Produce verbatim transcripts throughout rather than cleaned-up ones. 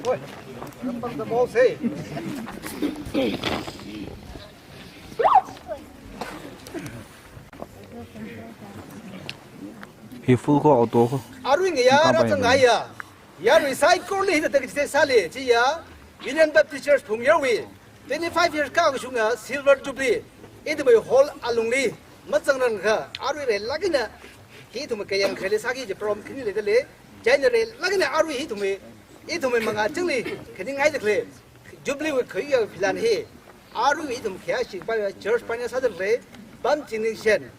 Oi, rambang the ball say. Hi full ko auto ko. Arui ngayā rāchang ngayā. Yarui saikorali hithāda kachi sāli, chiya, Union Baptist Church Phungyarwui twenty-five years kakashunga Silver Jubilee, ithumwui hall alungli, mazangrangakha, arui reilāk eina, hi ithum kayāng khaili sāki kaji program khani leidalei, chieina reilāk eina arui hi ithumwui, ithumwui mangā chingli, khaningngaidalei, Jubilee wui khayu philan hi, arui ithum khayāshi paiya church pioneer sādalei, Pamchingning Shen,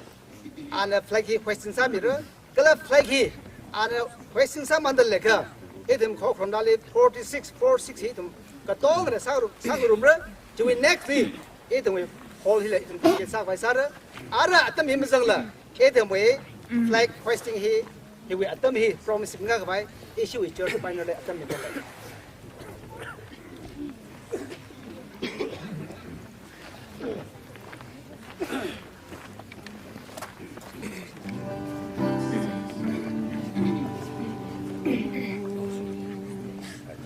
ana flag hi hoisting sāmira, kala flag hi, ana hoisting sāmandalakha, ithum Khokharum Valley forty-six, four six hi ithum katongana sāru-, sāngarumra, chiwui next hi, ithumwui hall hila ithum khayā sākhavai sāra, ara atam hi mazangla, ithumwui flag hoisting hi, hiwui atam hi promise ngakhavai, ishiwui church pioneer li atam hi mazangla.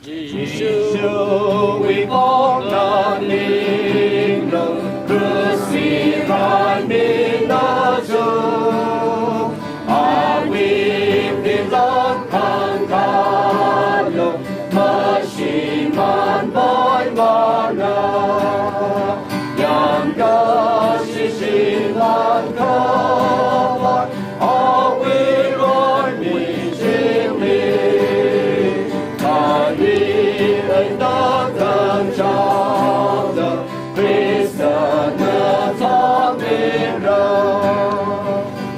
Jishuwui pongna ninglo, krushli raimina jo, awui pinglang kangkalo, mashimānpaimana. Yangkashi shimānkhavai awui raimi chingli, kali eina tangchāda, Khristana thāmira.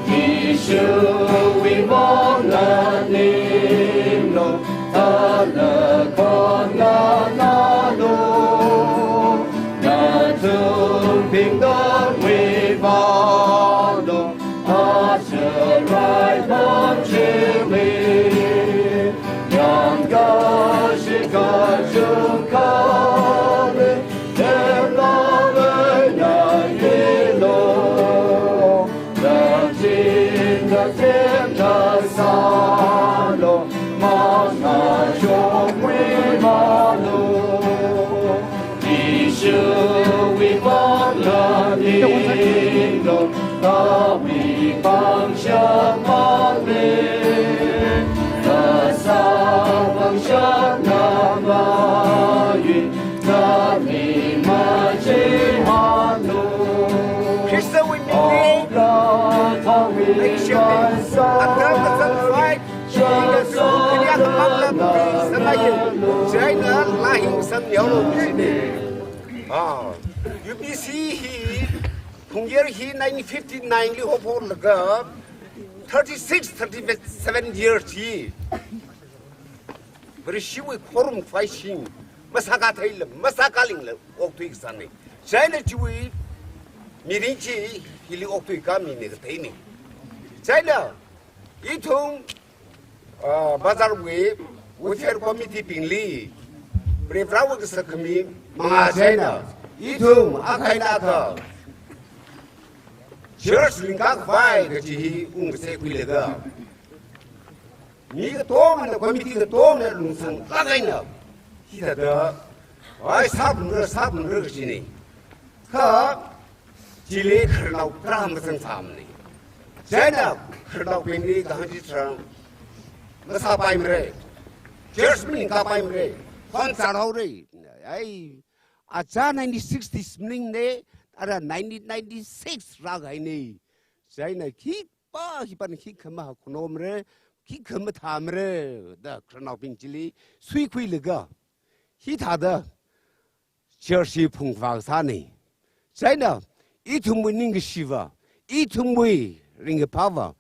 Jishuwui pongna ninglo, tala khonganālo, nathum pingdangwui vālo, acharai pamchili, yangkashi kachungkhali, themlala nayilo, kachina themna sālo, mangāshokmimālo. Jishuwui pongna ninglo, awui pangshap male, kasā pangshapna mayui, nani machihānlu. Khristawui mingli, leishimli, atam kazang fai, ina sukriya kapam lampi sāngaiye, chieina laihing samyaolu shine. Ah, U B C hi, Phungyar hi nineteen fifty-nine li haophoklaga, thirty-six, thirty-seven years hi, Vareshiwui khorumkhavai shing, masākatheila, masākalingla, okthui kasāne. Chieina chiwui mirin chi hili okthui kami ne katheine. Chieina, ithum, ah, bazarwui welfare committee bingli, Varewui kasā khami mangā chieina, ithum akha eina akha church lingkakhavai kaji hi ungkasei khuilaga, mi katongana, committee katongana lungsanglāk eina, hithāda, ai, sāphungra, sāphungra kajine. Kha, chili khararnao tarākha mazangsāmane. Chieina khararnaobingli kahāng chitharan, masāpaimare. Church maningkapaimare. Khon sārhaore. Ai, aja nineteen sixties maningne, ara nineteen ninety-six rākahaine. Chieina khipā, khipāna khikha mahākhuinomare, khikha mathāmare, da khararnaobing chili suikhuilaga, hithāda church hi phungvā kasāne. Chieina, ithumwui ningkashiva, ithumwui ringkaphāva,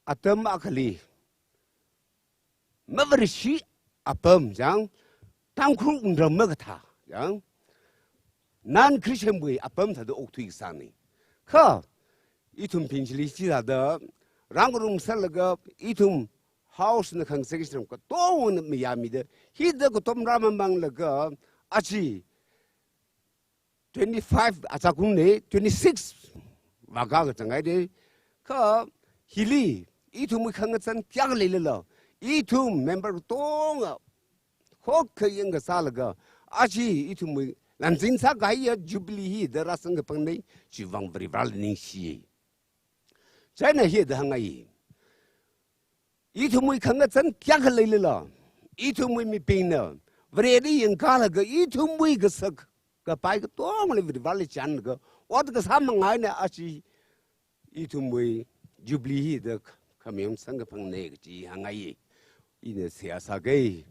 atam akhali, mavareshi apam chang, Tangkhul wungram makathā chang, non-Christian wui apam thāda okthui kasāne. Kha, ithumbing chili chithāda rāngarum sālaga, ithum house na khangasak chitharan katongana mayāmida, hithāda katom rāmamanglaga, aja twenty-five achakungne, twenty-six vākakazang haide. Kha hili, ithumwui khangazan kayākha leilala, ithum member katonga khokkha yangkasālaga, aja ithumwui lanzin sākahaiya Jubilee hi da rāzangkaphangnei, chiwuivang Varivarali ningshi. China hithāda hāngai. Ithumwui khangazan kayākha leilala, ithumwui mibingna Vareli yangkālaga ithumwui kasak kapai katongli Varivarali chānlaga ot kasā manga eina aja ithumwui Jubilee hi da khamayong sangkaphangnei kaji hāngai. Ina seihā sākei.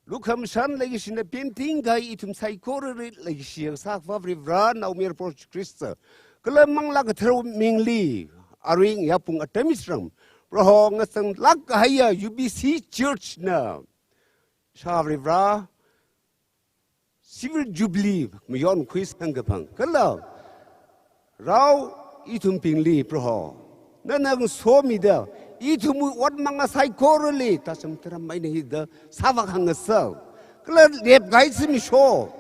Lukhamashan leikashina pemting kahai ithum saikorali leikashi kasā Akhava Varivara, Naomayara Proho Jishu Khrista, kala Manglā Katharawui mingli, arui ngayā pung atam tharan, Proho ngazanglāk kahaiya U B C Church na, Ishāvā Varivara, Silver Jubilee mayonkhui sangkaphang. Kala rao ithumbingli Proho, nana ngasomida, ithumwui ot manga saikorali tacham tharam eina hithāda sāvākhangasak. Kala lepkahai zimiksho,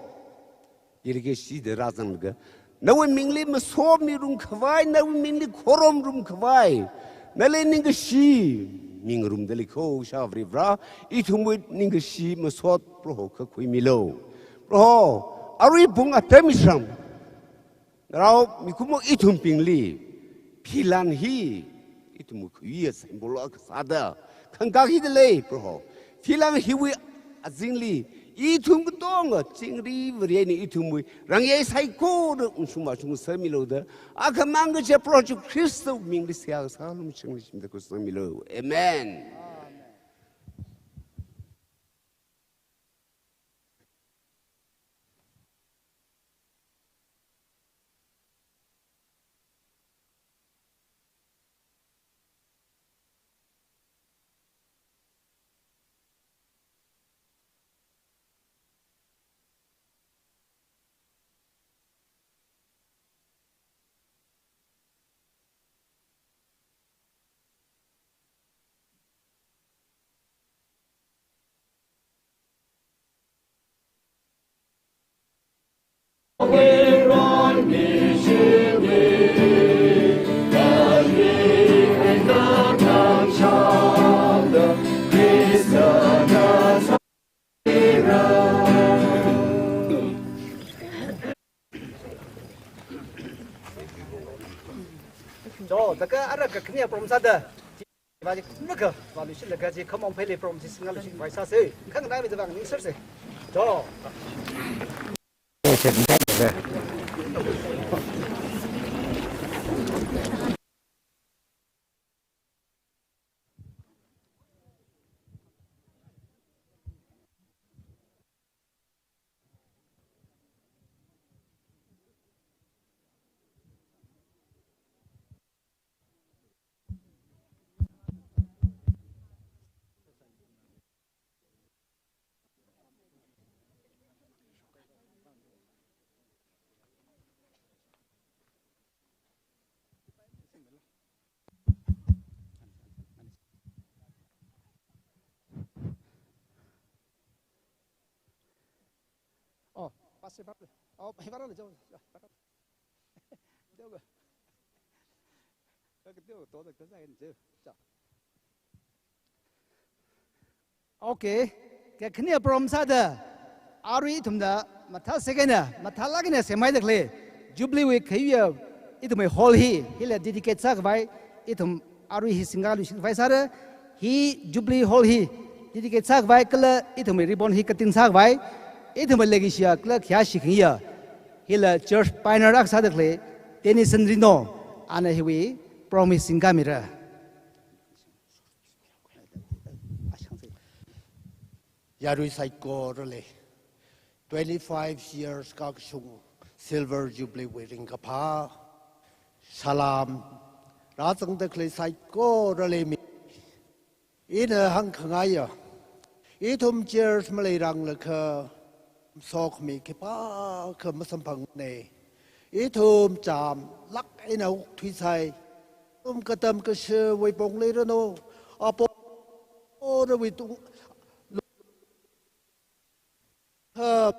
yirke shida rāzanglaga, nawui mingli masomirumkhavai, nawui mingli khorumrumkhavai, nali ningkashi mingarumda lei kho Ishāvā Varivara, ithumwui ningkashi masot Proho kakhuimilu. Proho, arui pung atam tharan, rao mikumo ithumbingli philan hi ithumwui khuiya symbol akha sāda khangkā hida lei Proho. Philan hiwui azingli ithum katonga chingri Vare eina ithumwui rangyei saikora ungshung vāshung sāmilu da, akhamang kaje Proho Jishu Khristawui mingli seihā kasā lumashanli shimda khuisangmilu. Amen. Jo, taka ara kakhane program sāda. Vāji, naka, vāluishitlaga ji, khamong pheili program chi singaluishit vai sāse. Khanganāmida vang ningsāse. Jo. Oh, Pastor Pablo. Oh, Pablo, jom, jom, Pablo. Jom, jom. Jom, jom, jom, jom. Okay, kakhane program sāda, arui ithumna mathā second na, mathālāk eina semhaida khalei Jubilee wui khuiya ithumwui hall hi, hila dedicate sākhavai, ithum arui hi singaluishit vai sāra, hi Jubilee hall hi dedicate sākhavai, kala ithumwui ribbon hi katin sākhavai, ithumwui leikashiya kala khayāshi khangaiya, hila church pioneer akha sāda khalei Tennyson Rino, ana hiwui program hi singkāmira. Yarui saikorali twenty-five years kakashung Silver Jubilee wui ringkaphā salam rāzangda khalei saikorali mi. Ina hāngkhangaiya, ithum church maleiranglaga sokhami khipākha masamphangnei. Ithum chamlāk eina okthuisai. Ithum katam kashiwui pongli ranu, apong rawui tung, kha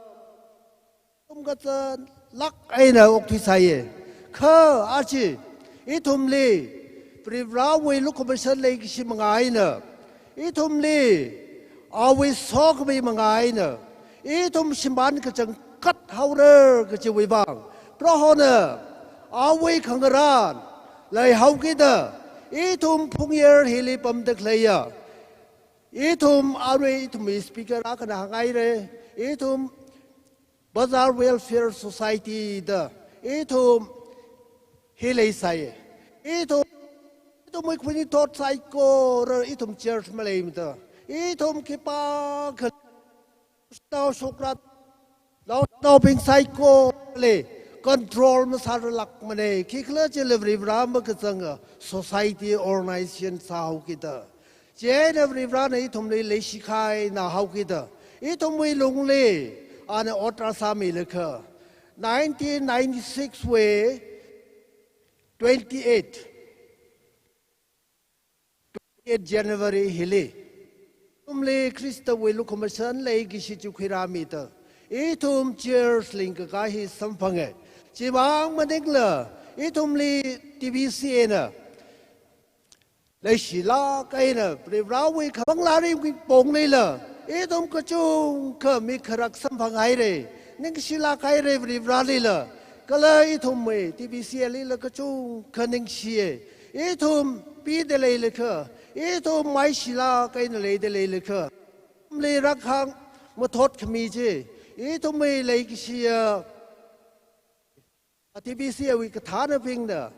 ithum kazanglāk eina okthuisai. Kha aja ithumli Varivarawui lukhamashan leikashi manga eina Ithumli awui sokhami manga eina ithum shimān kachangkhat haora kajiwui vang, Prohona awui khangarān leihaokida, ithum phungyar hili pamda khaleiya, ithum arui ithumwui speaker akhana hānghaira, ithum Bazar Welfare Society da ithum hi leisai. Ithum, ithumwui khanuithot saikora ithum church maleimada, ithum khipākha naoshokra, naonaobing saikorali control masārarlākmana. Khikhalajila Varivarā makazanga society organization sāhaokida, chieina Varivarāna ithumli leishikahai eina haokida, ithumwui lungli ana ot rāsāmilakha, nineteen ninety-six wui twenty-eight, twenty-eight January hili ithumli Khristawui lukhamashan leikashi chi khuirāmida, ithum church lingkakā hi samphanga. Chimang maningla ithumli T B C A na leishilāk eina Varivarāwui khamanglāriwui ponglila ithum kachungkha mi kharak samphanghaira, ningshilāk haira Varivarālila. Kala ithumwui T B C A lila kachungkha ningshiya. Ithum pida leilakha, ithum maishilāk eina leida leilakha, ithumli rākhang mathot khami chi, ithumwui leikashiya T B C A wui kathānabingna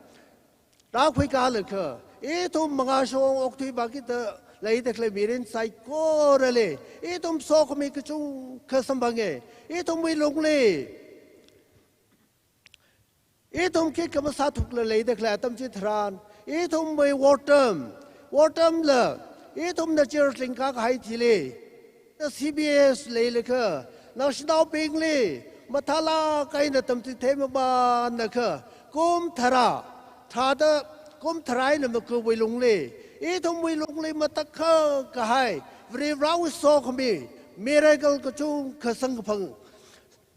rākhuikālakha, ithum mangāshong okthui vākida leida khalei mirin saikorali ithum sokhami kachungkha samphanga. Ithumwui lungli ithum khikha masāthukla leida khalei atam chitharan, ithumwui wortam, wortamla ithumna church lingkakahai thili C B S leilakha, naoshinaobingli mathālāk eina tamchithei mamānakha, kum tharā, tharāda kum tharā eina makuwui lungli, ithumwui lungli matakhak kahai Varivarāwui sokhami miracle kachungkha samkaphang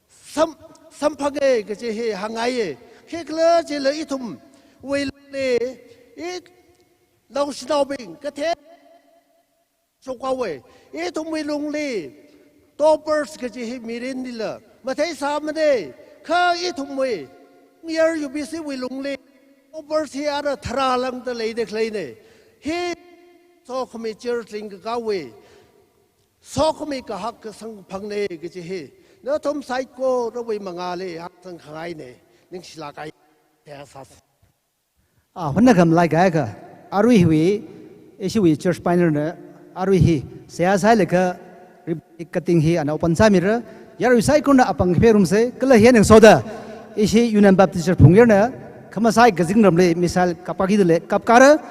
sam, samphanga kaji hi hāngngaiya. Khikhalajila ithumwui lungli, i, naoshinaobing kathei shokhaowa. Ithumwui lungli toppers kaji hi mirinlila matheisāmana. Kha ithumwui Phungyar U B C wui lungli toppers hi ara tharā lāngda leida khaleina. Hi sokhami church lingkakāwui sokhami kahak kasamkaphangna kaji hi nathum saikorawui mangāli hāngsangkhangaina. Ningshilāk kahai. Seihā sāsa. Ah, honna khamlai kayakha, arui hiwui, ishiwui church pioneer na, arui hi, seihā sālaga, ribbon cutting hi ana open sāmira, yarui saikorana apāng pherumsa, kala hi eina ngasoda, ishi Union Baptist Church Phungyar na, khamasai kazingramli missile kapkakida lei, kapkara,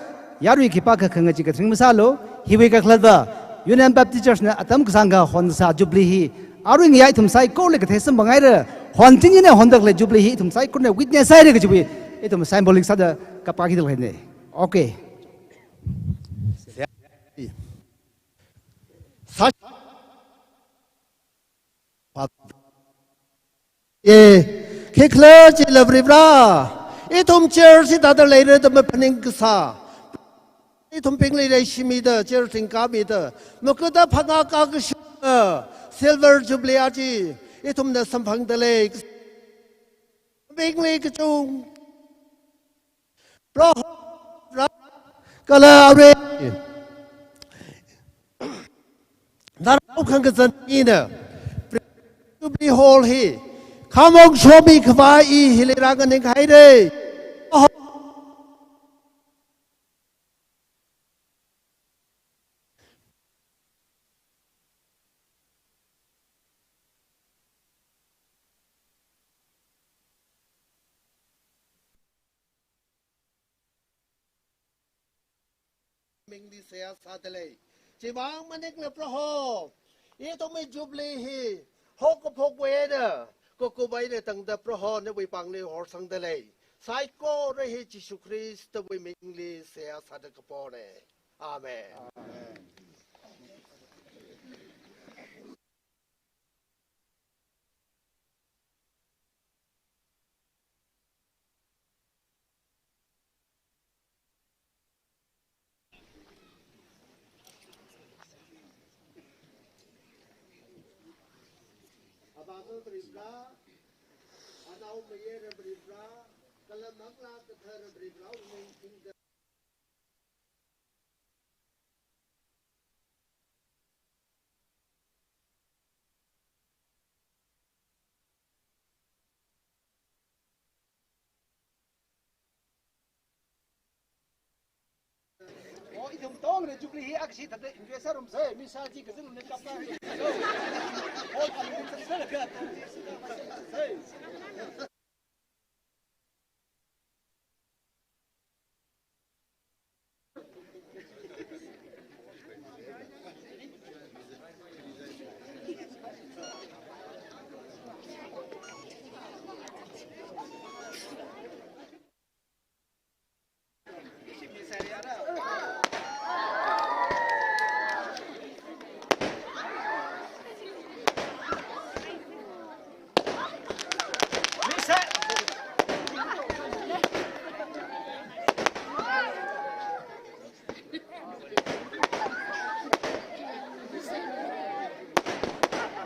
yarui khipākha khangachee katharing masālu, hiwui kakhalatva, Union Baptist Church na atam kasāngkha honsā Jubilee hi, arui ngayā ithum saikorali kathei samphanghaira, honching eina honda khalei Jubilee hi ithum saikorana witness sāhaira kajiwui, ithum symbolic sāda kapkakida leina. Okay. Sa-, e, khikhalajila Varivarā, ithum church hithāda leira da maphaning kasā, ithumbingli leishimida, church lingkāmida, makuda phangā kakashunga Silver Jubilee aja ithumna samphangda lei. Bingli kachung Proho Ra-, kala arui narao khangkazan ina Jubilee Hall hi khamong shomi khavai hili rānganinghaira. Mingli seihā sāda lei. Chimang maningla Proho, ithumwui Jubilee hi haokaphok eina kakup eina tangda Proho nawui pāngli horsangda lei. Saikora hi Jishu Khristawui mingli seihā sāda kapona. Amen. Amen. Varivarā, Anaomayara Varivarā, kala Manglā Katharara Varivarāwui ming thingda. Oh, ithum tongna Jubilee hi akhashi thāda enjoy sārumsa, missile chi kazing ne kapka. Oh, kazing sālaga.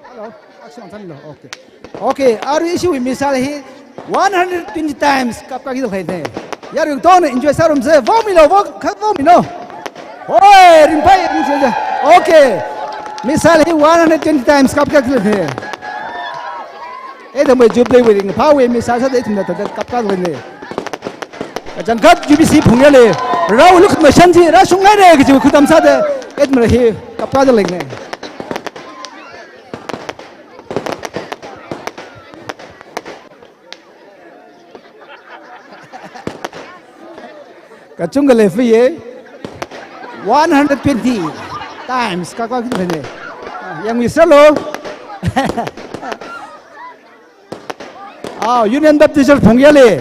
Hello, action on lo. Okay. Okay, arui ishiwui missile hi one hundred twenty times kapkaki dalhaine. Yarui tongna enjoy sārumsa, vomilo, vo, kha vomilo. Hoi, ringphai, ringphai. Okay. Missile hi one hundred twenty times kapkaki dalhaine. Ithumwui Jubilee wui ringphāwui missile sāda ithumna thāda kapkaki dalhaine. Kachangkhat U B C phungyale, rao luk mashan chi rāshunghaire kaji khutam sāda, ithumna hi kapkaki dalhaine. Kachungkha leifaye, one hundred twenty times kapkaki dalhaine. Yangmi sālo. Ah, Union Baptist Church phungyale.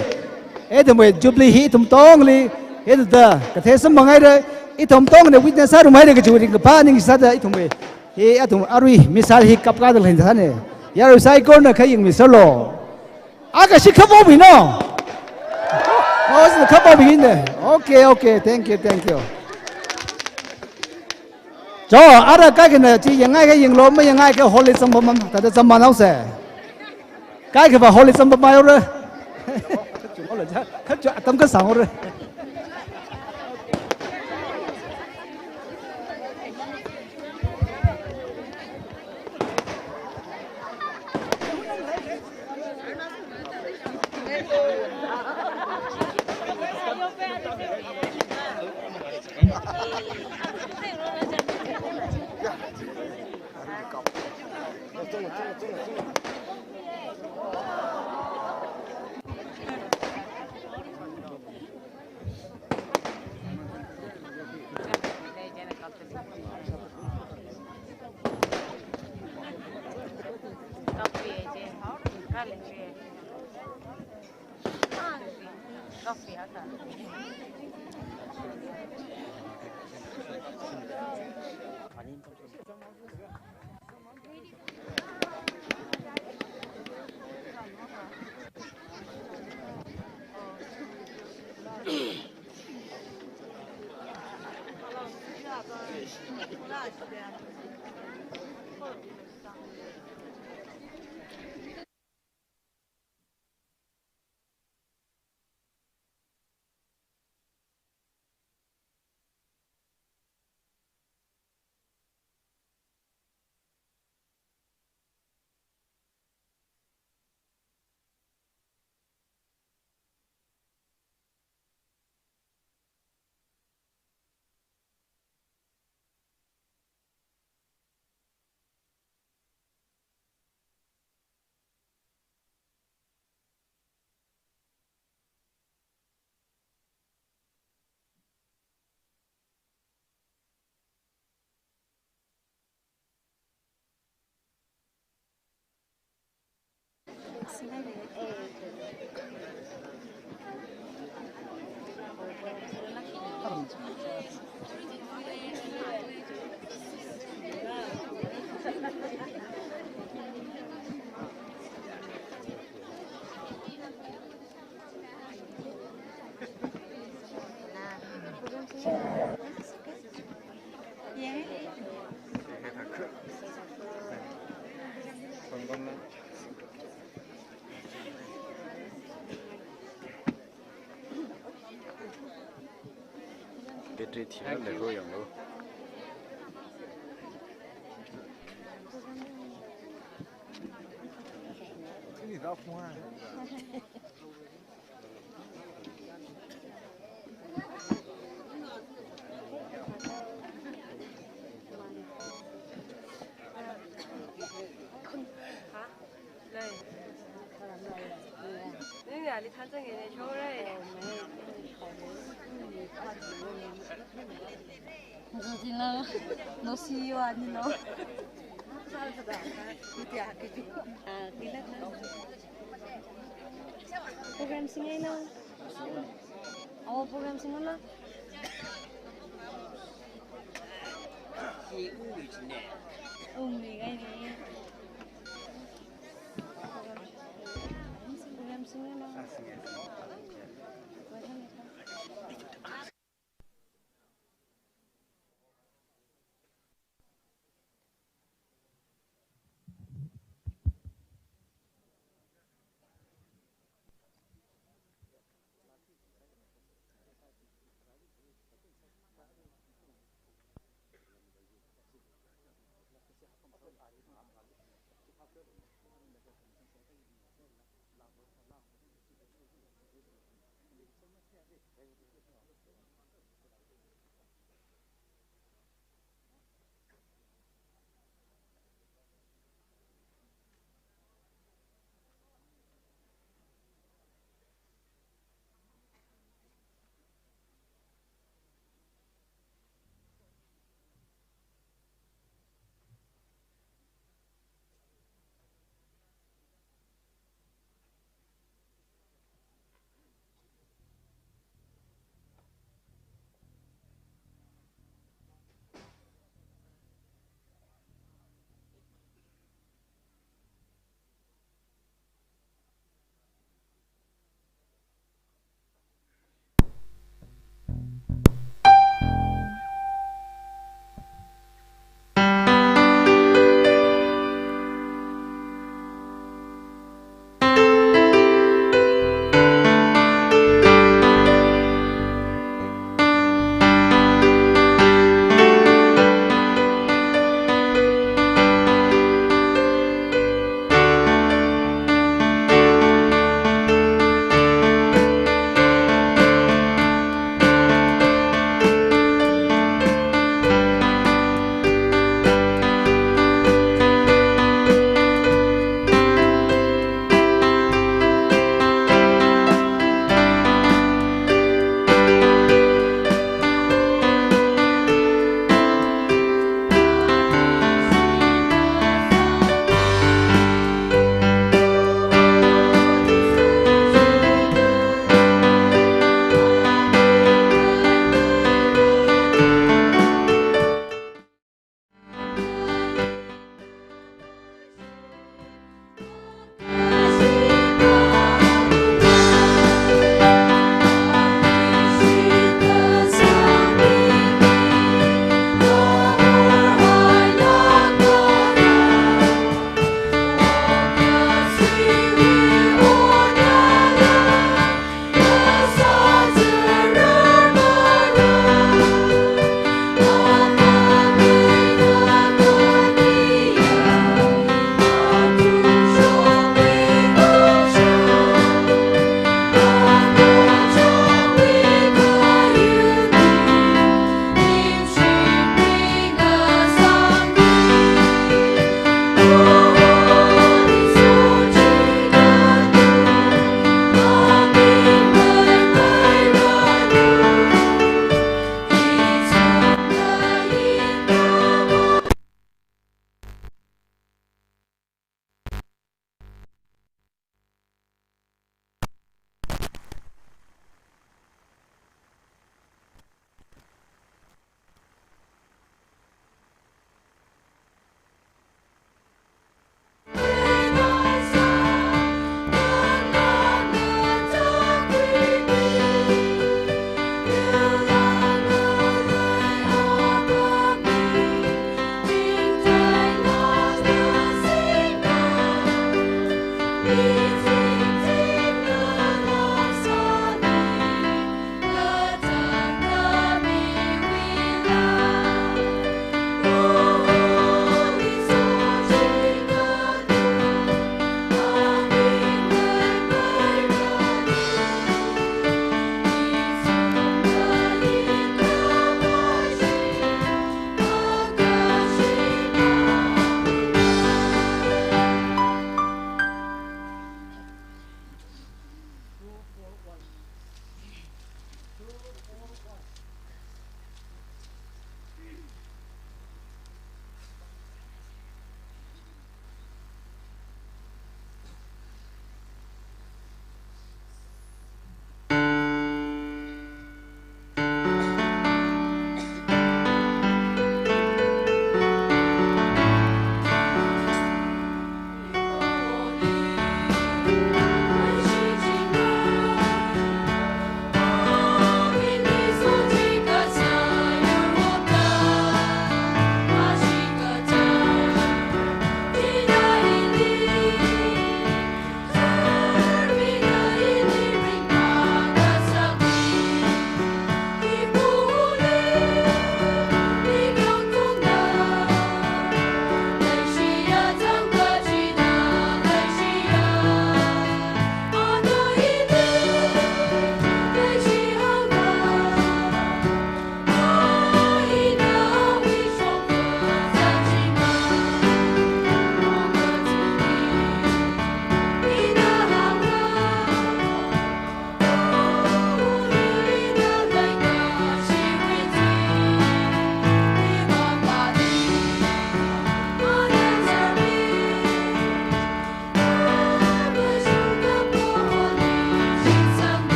Ithumwui Jubilee hi ithum tongli, hithāda kathei samphanghaire, ithum tongna witness sārumhaire kajiwui ringkaphā ning sāda ithumwui hi athum arui missile hi kapkaki dalhaine. Yarui saikorana kha yangmi sālo. Akhashi kha vomino. Oh, kha vomine. Okay, okay. Thank you, thank you. Cho, ara kaikhana chi yangngai kha yanglo, mayangngai kha hall li zangpamma, thāda zangpamnaosa. Kaikhava hall li zangpamhaora. Khachu atam kasāng haora. Thank you. Program sing eina. Awo program sing eina. Ungmi ngai ni. Program sing eina.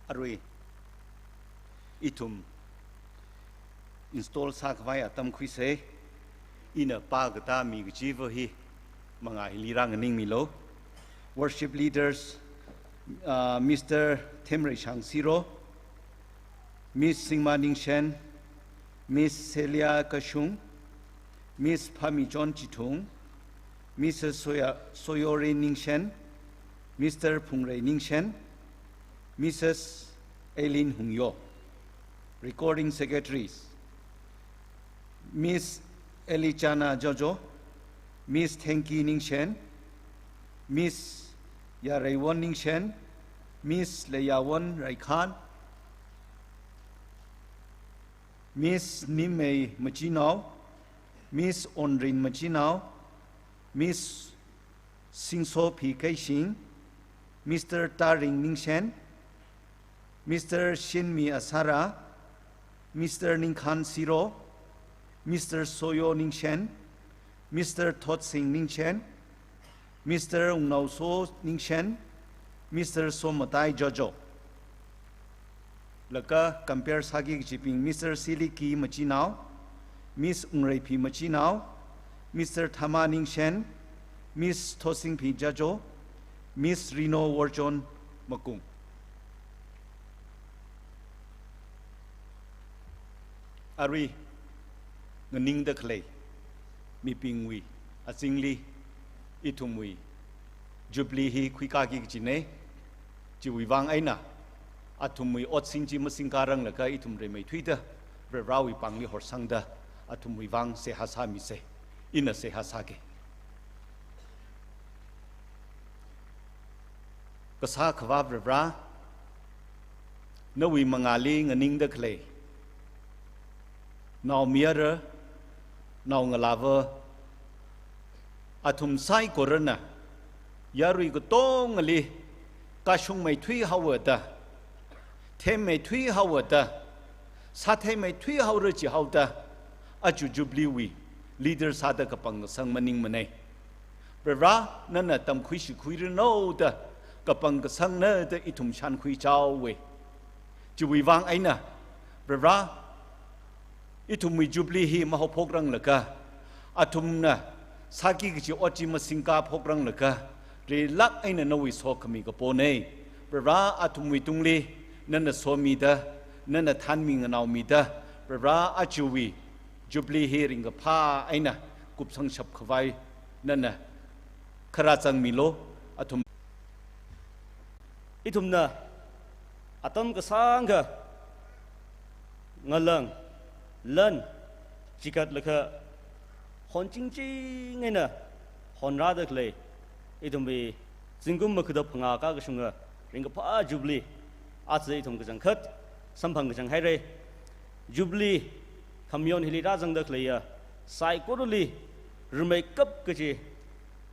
Arui ithum install sākhavai atam khuisa. Ina pākatā mi kachiva hi mangā hili rānganingmilu. Worship leaders, uh, Mister Themreishang Siro, Miss Singma Ningshen, Miss Celia Kashung, Miss Phamichon Chithung, Missus Soya, Soyori Ningshen, Mister Phungrei Ningshen, Missus Eileen Hungyo. Recording secretaries, Miss Elichana Jojo, Miss Thenki Ningshen, Miss Yareiwon Ningshen, Miss Leiawon Raikhan, Miss Nimei Machinao, Miss Onrin Machinao, Miss Singsopi Keishing, Mister Taring Ningshen, Mister Shinmi Asara, Mister Ningkhan Siro, Mister Soyo Ningshen, Mister Thotsing Ningshen, Mister Ungnaoso Ningshen, Mister Somatai Jojo. Laga compare sāki kajibing Mister Siliki Machinao, Miss Ungreipi Machinao, Mister Thama Ningshen, Miss Thosingpi Jojo, Miss Rino Worjon Makung. Arui nganingda khalei mibingwui azingli ithumwui Jubilee hi khuikāki kajina. Chiwui vang eina athumwui otsin chi masingkāranglaga ithum rimeithuida Varivarāwui pāngli horsangda athumwui vang seihā sāmisa. Ina seihā sāga. Kasā Akhava Varivarā, nawui mangāli nganingda khalei naomayara, naongalāva, athum saikorana yarui katongali kashungmeithui haoda, themmeithui haoda, sātheimeithui haora jihaoda, aja Jubilee wui leader sāda kapangkasang maningmana. Varivarā, nana tamkhuishikhuiranu da kapangkasangna da ithum shānkhuichaowa. Chiwui vang eina, Varivarā, ithumwui Jubilee hi mahaophokranglaga, athumna sāki kaji ot chi masingkāraphokranglaga, rilāk eina nawui sokhami kapona. Varivarā, athumwui tungli nana somida, nana thanmi nganaomida, Varivarā, ajawui Jubilee hi ringkaphā eina kupsangshap khavai nana kharā zangmilu. Athum, ithumna atam kasāngkha ngalang, lan, chikatlaga honchingching eina honrāda khalei ithumwui zingkum makhada phangā kakashunga ringkaphā Jubilee aja ithum kachangkhat samphang kachang haira. Jubilee khamayon hili rāzangda khaleiya saikorali rimeikap kaji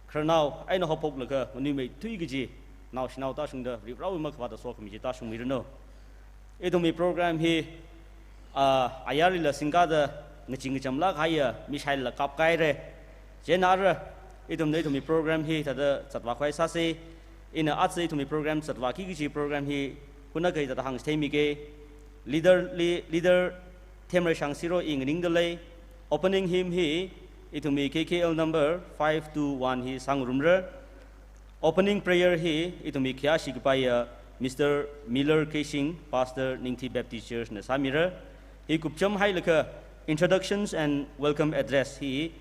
khararnao eina haophoklaga nganuimeithui kaji naoshinao tāshungda Varivarāwui makhavāta sokhami chi tāshungmiranu. Ithumwui program hi, ah, ayarlila singkāda ngachee ngachamlāk kahaiya mishailila kapkahaira. Chieina ara, ithumna ithumwui program hi thāda zatvākhavai sāsa. Ina aja ithumwui program zatvāki kaji program hi kuna kai thāda hāngchitheimiga. Leader li, leader Themreishang Siro i nganingda lei. Opening hymn hi ithumwui K K L number five two one hi sāngarumra. Opening prayer hi ithumwui khayāshi kapaiya Mister Miller Keishing, Pastor Ningthi Baptist Church na sāmira. Hi kupcham hailaga introductions and welcome address hi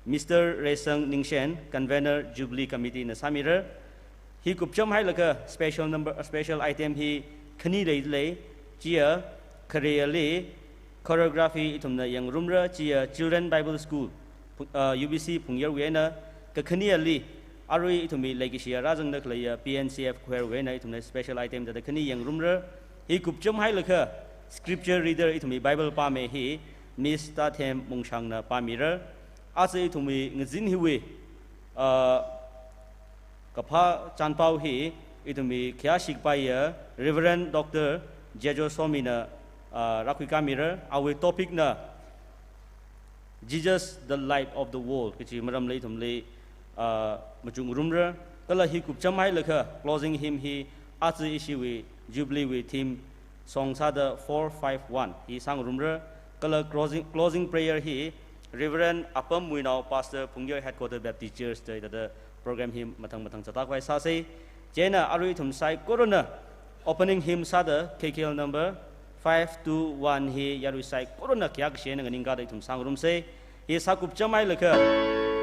Mister Reisang Ningshen, Convener Jubilee Committee na sāmira. Hi kupcham hailaga special number, special item hi khani leilei, chiya khareli choreography ithumna yangrumra, chiya Children Bible School, Phu-, uh, U B C Phungyarwui eina, kakhaneli, arui ithumwui leikashiya rāzangda khaleiya P N C F choirwui eina ithumna special item thāda khani yangrumra. Hi kupcham hailaga scripture reader ithumwui Bible pāmei hi Miss Tathem Mungshangna pāmira. Aja ithumwui ngazin hiwui, uh, kaphā chānpao hi ithumwui khayāshi kapaiya Reverend Doctor Jejo Somina, ah, rākhuikāmira, awui topic na Jesus, the Light of the World kaji maramli ithumli, ah, machukngarumra. Kala hi kupcham hailaga closing hymn hi aja ishiwui Jubilee wui theme song sāda four five one hi sāngarumra, kala closing, closing prayer hi Reverend Apam Muinao, Pastor Phungyar Headquarter Baptist Church da, da, da program hi mathang mathang zatkhavai sāsa. Chieina arui ithum saikorana opening hymn sāda K K L number five two one hi yarui saikorana khayākashi eina nganingkāda ithum sāngarumsa. Hi sākupcham hailaga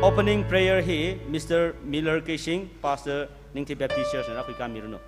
opening prayer hi Mister Miller Keishing, Pastor Ningthip Baptist Church na rākhuikāmiranu.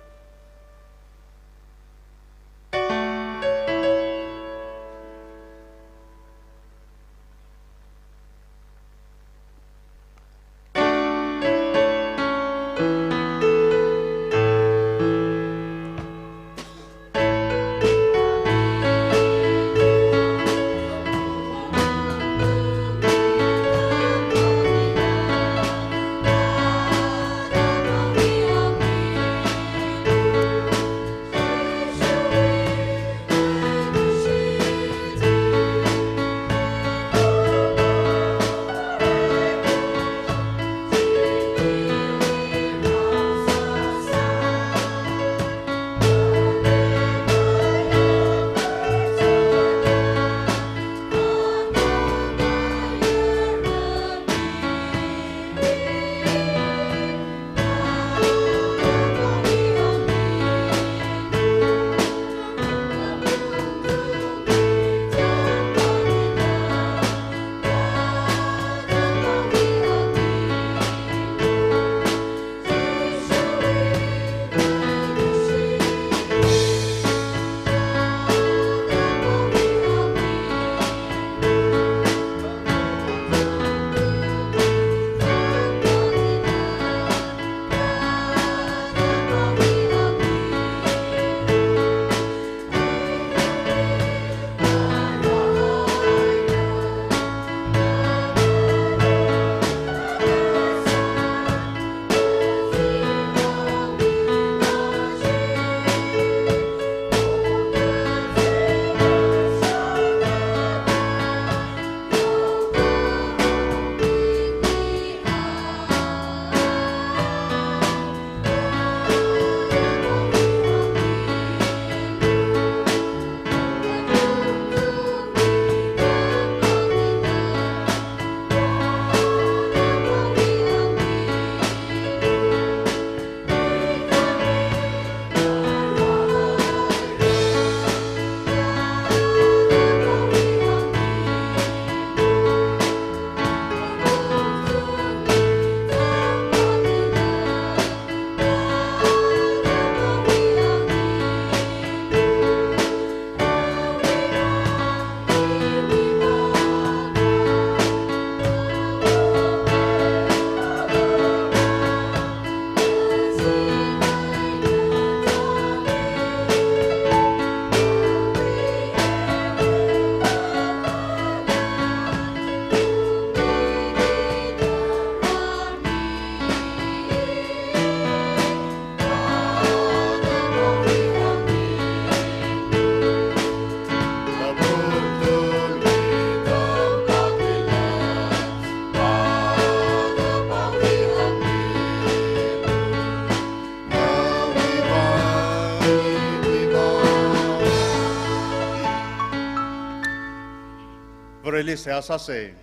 Vareli seihā sāsa.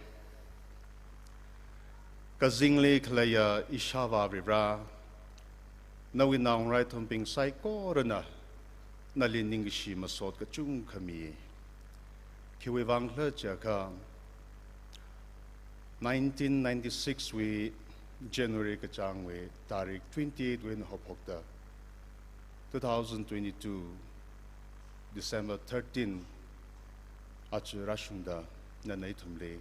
Kazingli khaleiya ishāvā Varivara, nawui naongarā ithumbing saikorana nali ningkashi masot kachungkha mi. Khiwui vang khala jiakha, nineteen ninety-six wui January kachāngwui tarik twenty-eight wui eina haophokta, two thousand twenty-two December thirteen aja rāshungda nana ithumli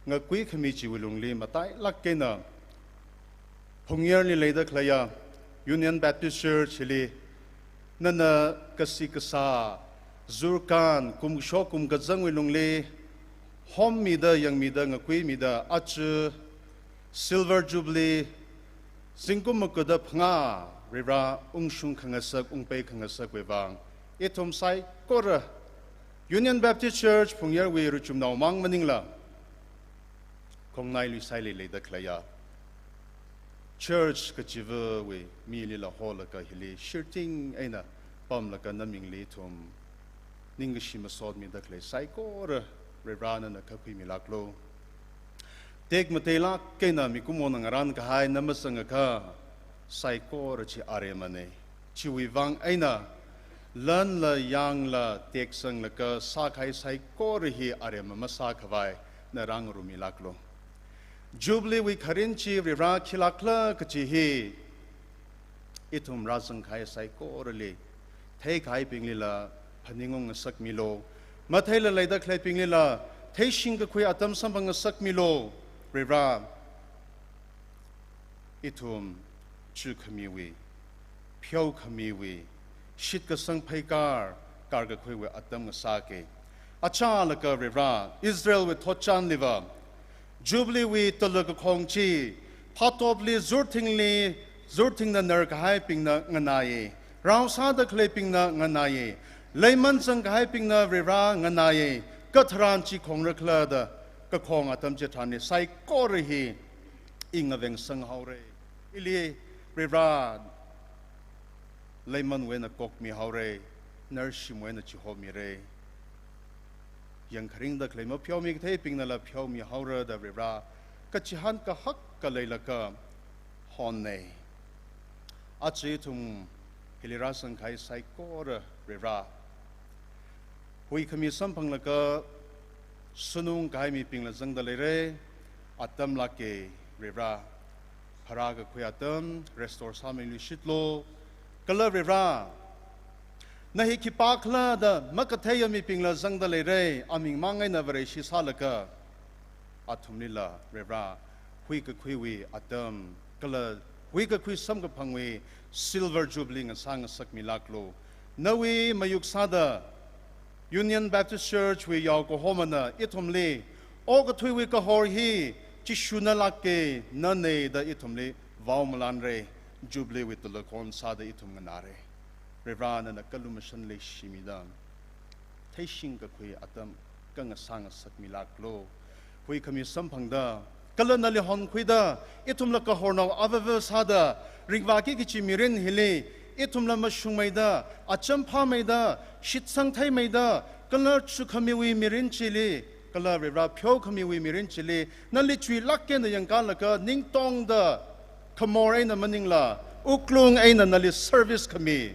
ngakhui khami chiwui lungli matailāk eina Phungyarli leida khaleiya Union Baptist Church hili nana kashi kasā, zurkhan, kum kashok kum kazangwui lungli hommida, yangmida, ngakhuimida, aja Silver Jubilee zingkum maga da phangā Varivara ungshung khangasak, ungpai khangasakwui vang, ithum saikora Union Baptist Church Phungyarwui ruichumnao mang maningla, khongnai luisai leida khaleiya church kachivawui milila holaga hili shirting eina pamlaga namingli ithum ningkashi masotmida khalei saikora Varivara nana kakhuimilāklu. Tekmateilāk eina mikumona ngarānkahai na mazangakha saikora chi aremana. Chiwui vang eina lanla yangla teksanglaga sākahai saikora hi arema masākhavai na rāngarumilāklu. Jubilee wui kharing chi Varivara khilākla kaji hi ithum rāzangkahai saikorali theikahaibinglila phaningung ngasakmilu. Matheila leida khaleibinglila theishing kakhui atam samphangngasakmilu. Varivara, ithum chukhamiwui, pheokhamiwui, shitkasang pheikar, karkakhuiwui atam ngasāki. Achālakha Varivara, Israelwui thotchanliva Jubilee wui tala kakhong chi phatopli, zurthingli, zurthingna narkahaibingna nganāya, rao sāda khaleibingna nganāya, leiman zangkahaibingna Varivara nganāya, katharan chi khongrakhala da kakhong atam chitharanli saikora hi i ngavengsanghaora. Ili Varivara leimanwui eina kokmihaora, narshimwui eina chihomira. Yangkharingda khalei mapheomi katheibingnala pheomihaora da Varivara kachihān kahak kaleilakha honna. Aja ithum hili rāzangkahai saikora Varivara, huikhami samphanglaga sunungkahai mibingla zangda leira, atam lāka Varivara, pharākakhui atam restore sāmiluishitlu. Kala Varivara, na hi khipākhala da makatheiya mibingla zangda leira, aming mang eina Vareshi sālaga athumlila Varivara, huikakhuiwui atam, kala huikakhui samkaphangwui Silver Jubilee ngasā ngasakmilāklu. Nawui mayuk sāda Union Baptist Church wui yaokahomana ithumli okathuiwui kahor hi Jishuna lāka, nana da ithumli vaomalanra, Jubilee wui tala kakhong sāda ithum nganāra. Varivara nana kalumashan leishimida theishing kakhui atam khangasā ngasakmilāklu. Huikhami samphangda, kala nali honkhuida, ithumla kahornao avāva sāda, ringvāki kachi mirin hili ithumla mashungmeida, acham phāmeida, shitsang theimeida, kala chukhamiwui mirin chili, kala Varivara pheokhamiwui mirin chili nali chuilāk eina yangkalaga ningtongda khamor eina maningla wuklung eina nali service khami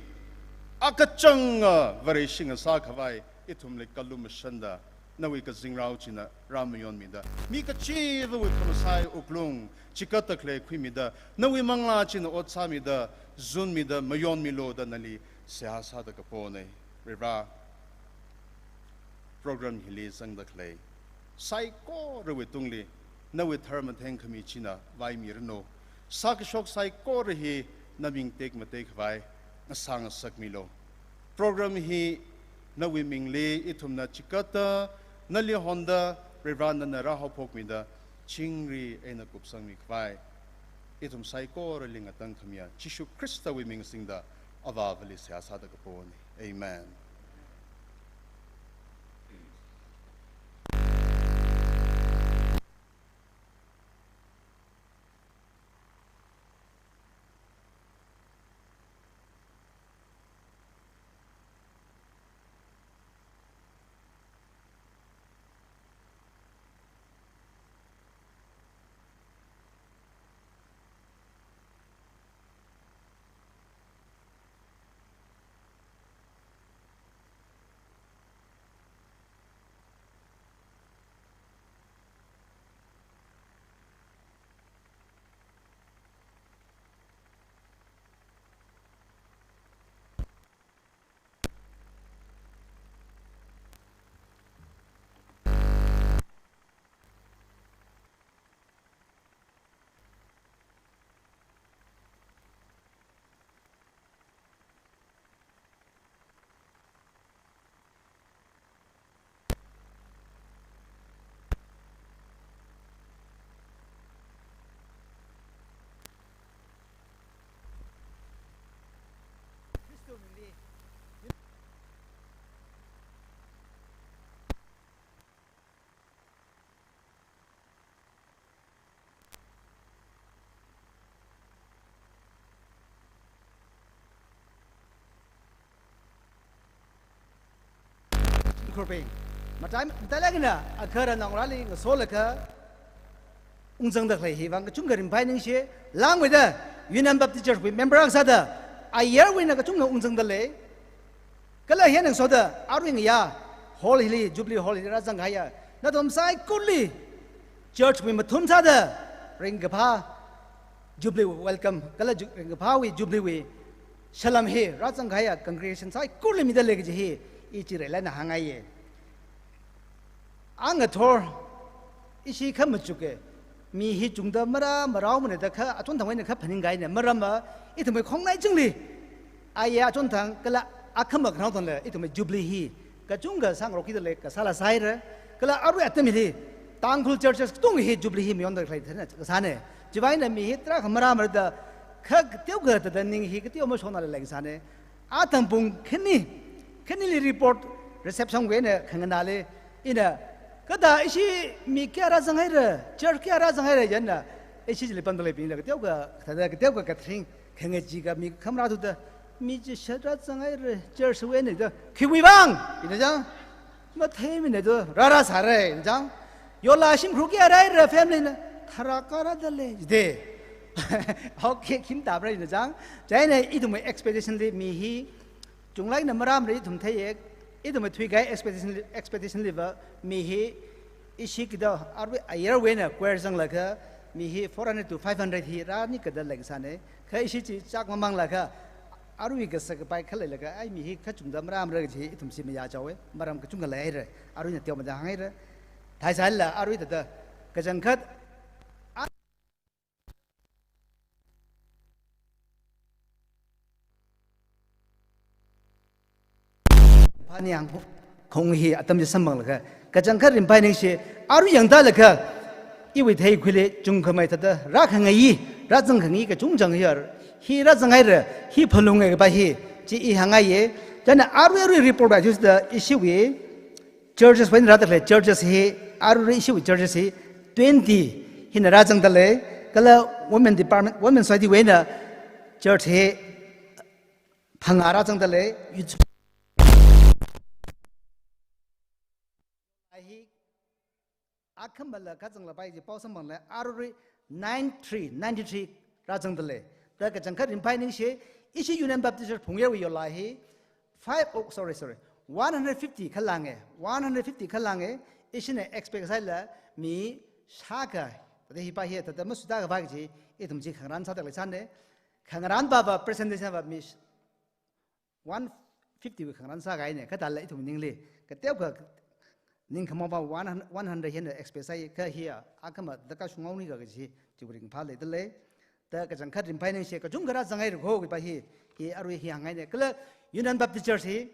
akachanga Vareshi ngasākhavai ithumli kalumashanda, nawui kazingrao china rāmayonmida, mi kachivawui khamasai wuklung chikatta khalei khuimida, nawui manglā china ot sāmida, zunmida mayonmilu da nali seihā sāda kapona. Varivara, program hili zangda khalei saikorawui tungli nawui tharmatheng khami china vaimiranu. Sākashok saikora hi naming tekmateikhavai ngasā ngasakmilu. Program hi nawui mingli ithumna chikatta nali honda, Varivara nana rāhaophokmida chingri eina kupsangmikhavai ithum saikorali ngatangkhamiya Jishu Khristawui ming singda Avāvali seihā sāda kapona. Amen. Bing. Matai, matai lagina, agahara naongarāli ngasolaga ungzangda khalei hi vang kachungkha ringphai ningshi, langmeida, Union Baptist Church wui member akha sāda, ayarwui eina kachungkha ungzangda lei. Kala hi eina ngasoda, arui ngayā, hall hili, Jubilee Hall hili rāzangkahaiya, nathum saikorali, church wui mathun sāda, ringkaphā, Jubilee welcome, kala ju-, ringkaphāwui Jubilee wui salam hi rāzangkahaiya congregation saikorali mida lei kaji hi, i chi reila ina hāngngaiya. Angathor, ishi kha machuka, mi hi chungda marā marao mana da kha, achonthangwui eina kha phaningkahaina, maramva, ithumwui khongnai chingli, aya achonthang, kala akhama khanaothangla, ithumwui Jubilee hi, kachungkha sāngarok kida lei, kasāla sāhaira, kala arui atam hili, Tangkhul churches katonga hi Jubilee hi mayonda khalei thāna kasāna. Chiwui eina mi hi tarākha marā marada, kha kateokha thāda ning hi kateo mashonala lei kasāna. Athang pung khani, khanili report reception wui eina khanganāli, ina, kathāda ishi mi kayā rāzanghaira, church kayā rāzanghaira jina, ishi chili pamda leibingla kateokha, thāda kateokha kathring, khangachee ka mi khamarā thuda, mi chi shat rāzanghaira, church wui eina da, khiwui vang, ina chang, matheimana da, rārā sāra, ina chang, yola shimkhur kayā rāhaira family na, tharākha rāda lei, jida. Okay, khim tāpra ina chang, chieina ithumwui expectation li mi hi, chunglaina marā marada ithum theiya, ithumwui thuikahai expectation li, expectation liva, mi hi, ishi kida arui ayarwui eina choir zanglaga, mi hi four hundred to five hundred hi rāni kada lei kasāna, kha ishi chi chak mamanglaga, arui kasā kapai khaleilaga, ai mi hi kachungda marā marada kaji ithum chi mayāchaowa, maram kachungkha leihaira, arui ina teomada hānghaira, thaisāla arui thāda, kachangkhat, phani yang khong hi atam chi samphanglaga, kachangkhat ringphai ningshi, arui yangda laga, iwui theikhuili chungkhamei thāda, rākhangai, rāzangkhangai kachungchang hi ar, hi rāzanghaira, hi phalungngai kapai hi, chi i hāngngaiya, chieina arui arui report va jusda ishiwui, churches wui eina rāda khalei churches hi, arui ishiwui churches hi, twenty hina rāzangda lei, kala women department, women society wui eina church hi, phangā rāzangda lei, youth hi, akhamala kazanglapai kaji pao samphangla, arui nine three, ninety-three rāzangda lei. Da kachangkhat ringphai ningshi, ishi Union Baptist Church Phungyarwui yola hi, five, oh, sorry, sorry, one hundred fifty khalanga, one hundred fifty khalanga, ishina expect sāhaila mi shākha, thāda hi pa hi, thāda masuda khavai kaji, ithum chi khangarān sāda leisāna, khangarān pava presentation va mi one fifty wui khangarān sākahaina, kathāla ithum ningli, kateokha ning khamapa one hundred, one hundred hina expect sāi, kha hi a, akhama darkar shungaonika kaji, chiwui ringphā leida lei. Da kachangkhat ringphai ningshi, kachungkha rāzanghaira kho kapai hi, hi arui hi hānghaina. Kala Union Baptist Church hi,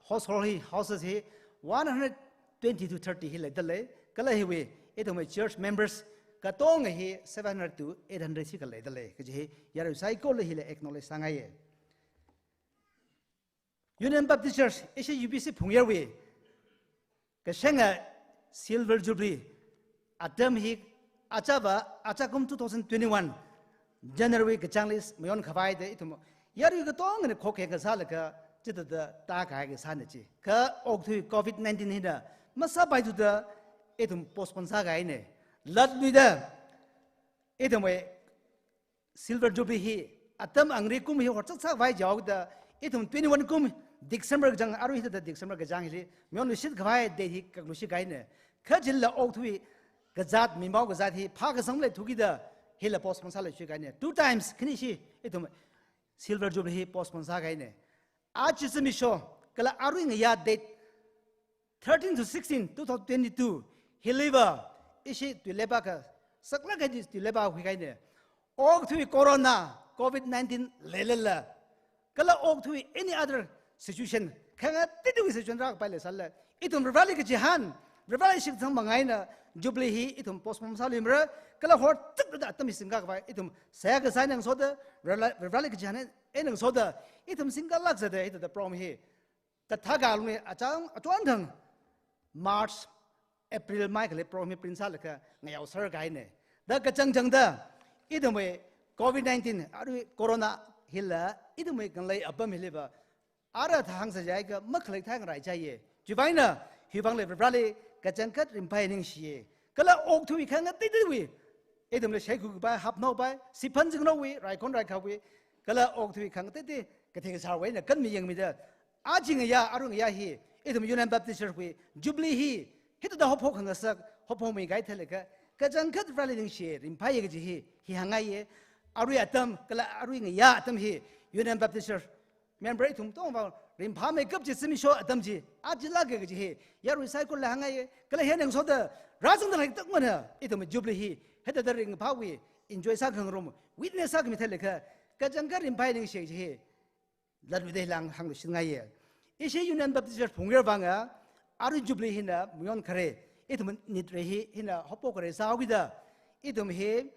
household hi, houses hi, one hundred twenty to thirty hi leida lei. Kala hiwui, ithumwui church members, katonga hi seven hundred to eight hundred hikha leida lei. Kaji hi, yarui saikorali hila acknowledge sāngaiya. Union Baptist Church, ishi U B C Phungyarwui, kashanga Silver Jubilee, atam hi achāva, achākum two thousand twenty-one, January kachāngli mayon khavai da ithum, yarui katongana khokhe kasālaga, chithāda tākahai kasāna chi. Kha okathui covid nineteen hina, masāpaithuda, ithum postpone sākahaina. Latluida, ithumwui, Silver Jubilee hi, atam angri kum hi horzak sākhavai jihaoda, ithum twenty-one kum, December kachāng, arui hithāda December kachāng hili, mayonluishit khavai date hi kakluishit kahaina. Kha chila okathui kazāt, mimao kazāt hi, phākasang maleithu kida, hila postpone sāluishit kahaina. Two times, khanishi, ithum Silver Jubilee hi postpone sākahaina. Aja zimiksho, kala arui ngayā date thirteen to sixteen, two thousand twenty-two, hiliva, ishi tuileipa kha, saklāk kaji tuileipa huikahaina. Okathui corona, covid nineteen leilala, kala okathui any other situation, khangateiwui situation rākapai leisālala, ithum Varivarāli kachihān, Varivarāli shitsang mang eina, Jubilee hi ithum postpone sāluimara, kala horzakda atam hi singkakhavai, ithum seihā kasā eina ngasoda, Varivarā-, Varivarāli kachihān eina ngasoda, ithum singkalākzada, hithāda program hi, kathā kalungli achang, achonthang March, April mai khalei program hi print sālaga ngayaoserkahaina. Da kachangchangda, ithumwui covid nineteen, arui corona hila, ithumwui ngalei apam hiliva, ara thāhāngsa jiakha makhalei thāngaraichaiya. Chiwui vang eina, Hiwui vang Varivarali kachangkhat ringphāya ningshiya. Kala okathui khangateiteiwui, ithumli shaikhui kapai, hapnao pai, siphan zingnaowui, raikhon raikawui, kala okathui khangateitei kathei kasāwui eina kanmi yangmida, aja ngayā, arui ngayā hi, ithum Union Baptist Church wui Jubilee hi, hithāda haophok khangasak, haophokmi kahai theilaga, kachangkhat Vareli ningshi, ringphāya kaji hi, hi hāngngaiya. Arui atam, kala arui ngayā atam hi, Union Baptist Church member ithum tongva ringphāmeikap chi zimiksho atam chi, aja lāka kaji hi, yarui saikorali hāngngaiya. Kala hi ngasoda, rāzangda khalei katongana, ithum Jubilee hi, hithāda ringphāwui, enjoy sākhangarum, witness sākhami theilaga, kachangkhat ringphāya ningshi kaji hi, latluida hila hāngluishitngaiya. Ishi Union Baptist Church Phungyar vanga, arui Jubilee hina mayon khare, ithum nitre hi, hina haophok khare sāhaokida, ithum hi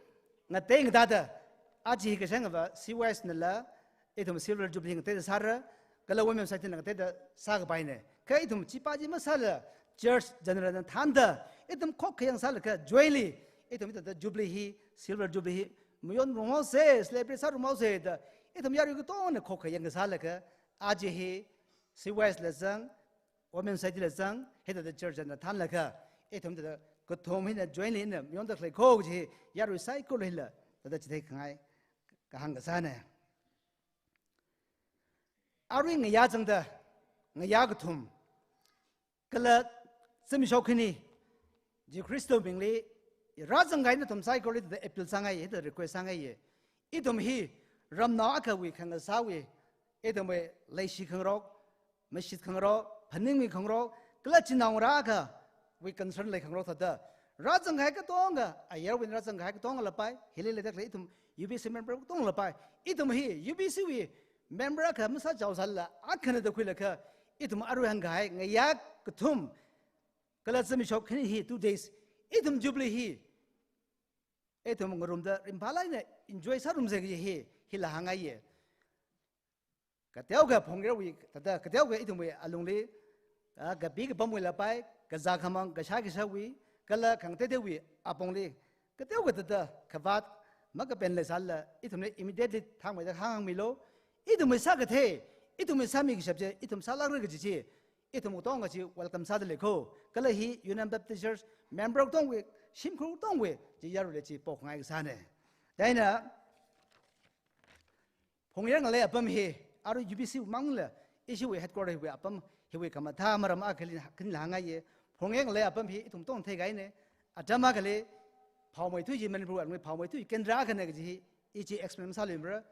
ngatei ngatāda, aja hi kashāngva, C Y S nala, ithum Silver Jubilee ngateida sāra, kala Women Society na ngateida sākapaina. Kha ithum chipa chi masāla, church general na thānda, ithum khokkha yang sālaga, jointly, ithum hithāda Jubilee hi, Silver Jubilee hi, mayonrumhaosa, celebrate sārumhaosa da, ithum yarui katongana khokkha yang kasālaga, aja hi, C Y S la zang, Women Society la zang, hithāda church na thānlaga, ithum hithāda kathum hina jointly hina mayonda khalei kho kaji, yarui saikorali hila, thāda chitheikhangai, kahāng kasāna. Arui ngayā zangda, ngayā kathum, kala zimiksho khani, Jishu Khristawui mingli, rāzangkahai nathum saikorali thāda appeal sāngaiya, thāda request sāngaiya. Ithum hi, ramnao akhawui khangasāwui, ithumwui leishi khangarok, mashit khangarok, phaningmi khangarok, kala chinaongarā akhawui concern lei khangarok thāda, rāzangkahai katonga, ayarwui rāzangkahai katonga lapai, hili leida khalei ithum U B C member katonga lapai, ithum hi, U B C wui member akha masāchaosālala, akhana da khuilaga, ithum arui hāngkahai, ngayā kathum, kala zimiksho khani hi, two days, ithum Jubilee hi, ithum ngarumda ringphālāk eina enjoy sārumsa kaji hi, hila hāngngaiya. Kateokha Phungyarwui, thāda, kateokha ithumwui alungli, ah, kapi kapamwui lapai, kazā khamang, kashai kashāwui, kala khangateiteiwui apongli, kateokha thāda, khavāt, makapen leisālala, ithumli immediately thangmeida hāngmilu, ithumwui sākathei, ithumwui sāmi kashap chi, ithum sālākra kaji chi, ithum katonga chi welcome sāda lei kho, kala hi Union Baptist Church member katongwui, shimkhur katongwui, chi yaruili chi pokngai kasāna. Chieina, Phungyar ngalei apam hi, arui U B C mangla, ishiwui headquarter hiwui apam, hiwui khamathā maram akhali, khanila hāngngaiya. Phungyar ngalei apam hi, ithum tong theikahaina, atam akhali, Phaomeithui chi Manipur alungli, Phaomeithui kendra akhana kaji hi, ichi explain sāluimara.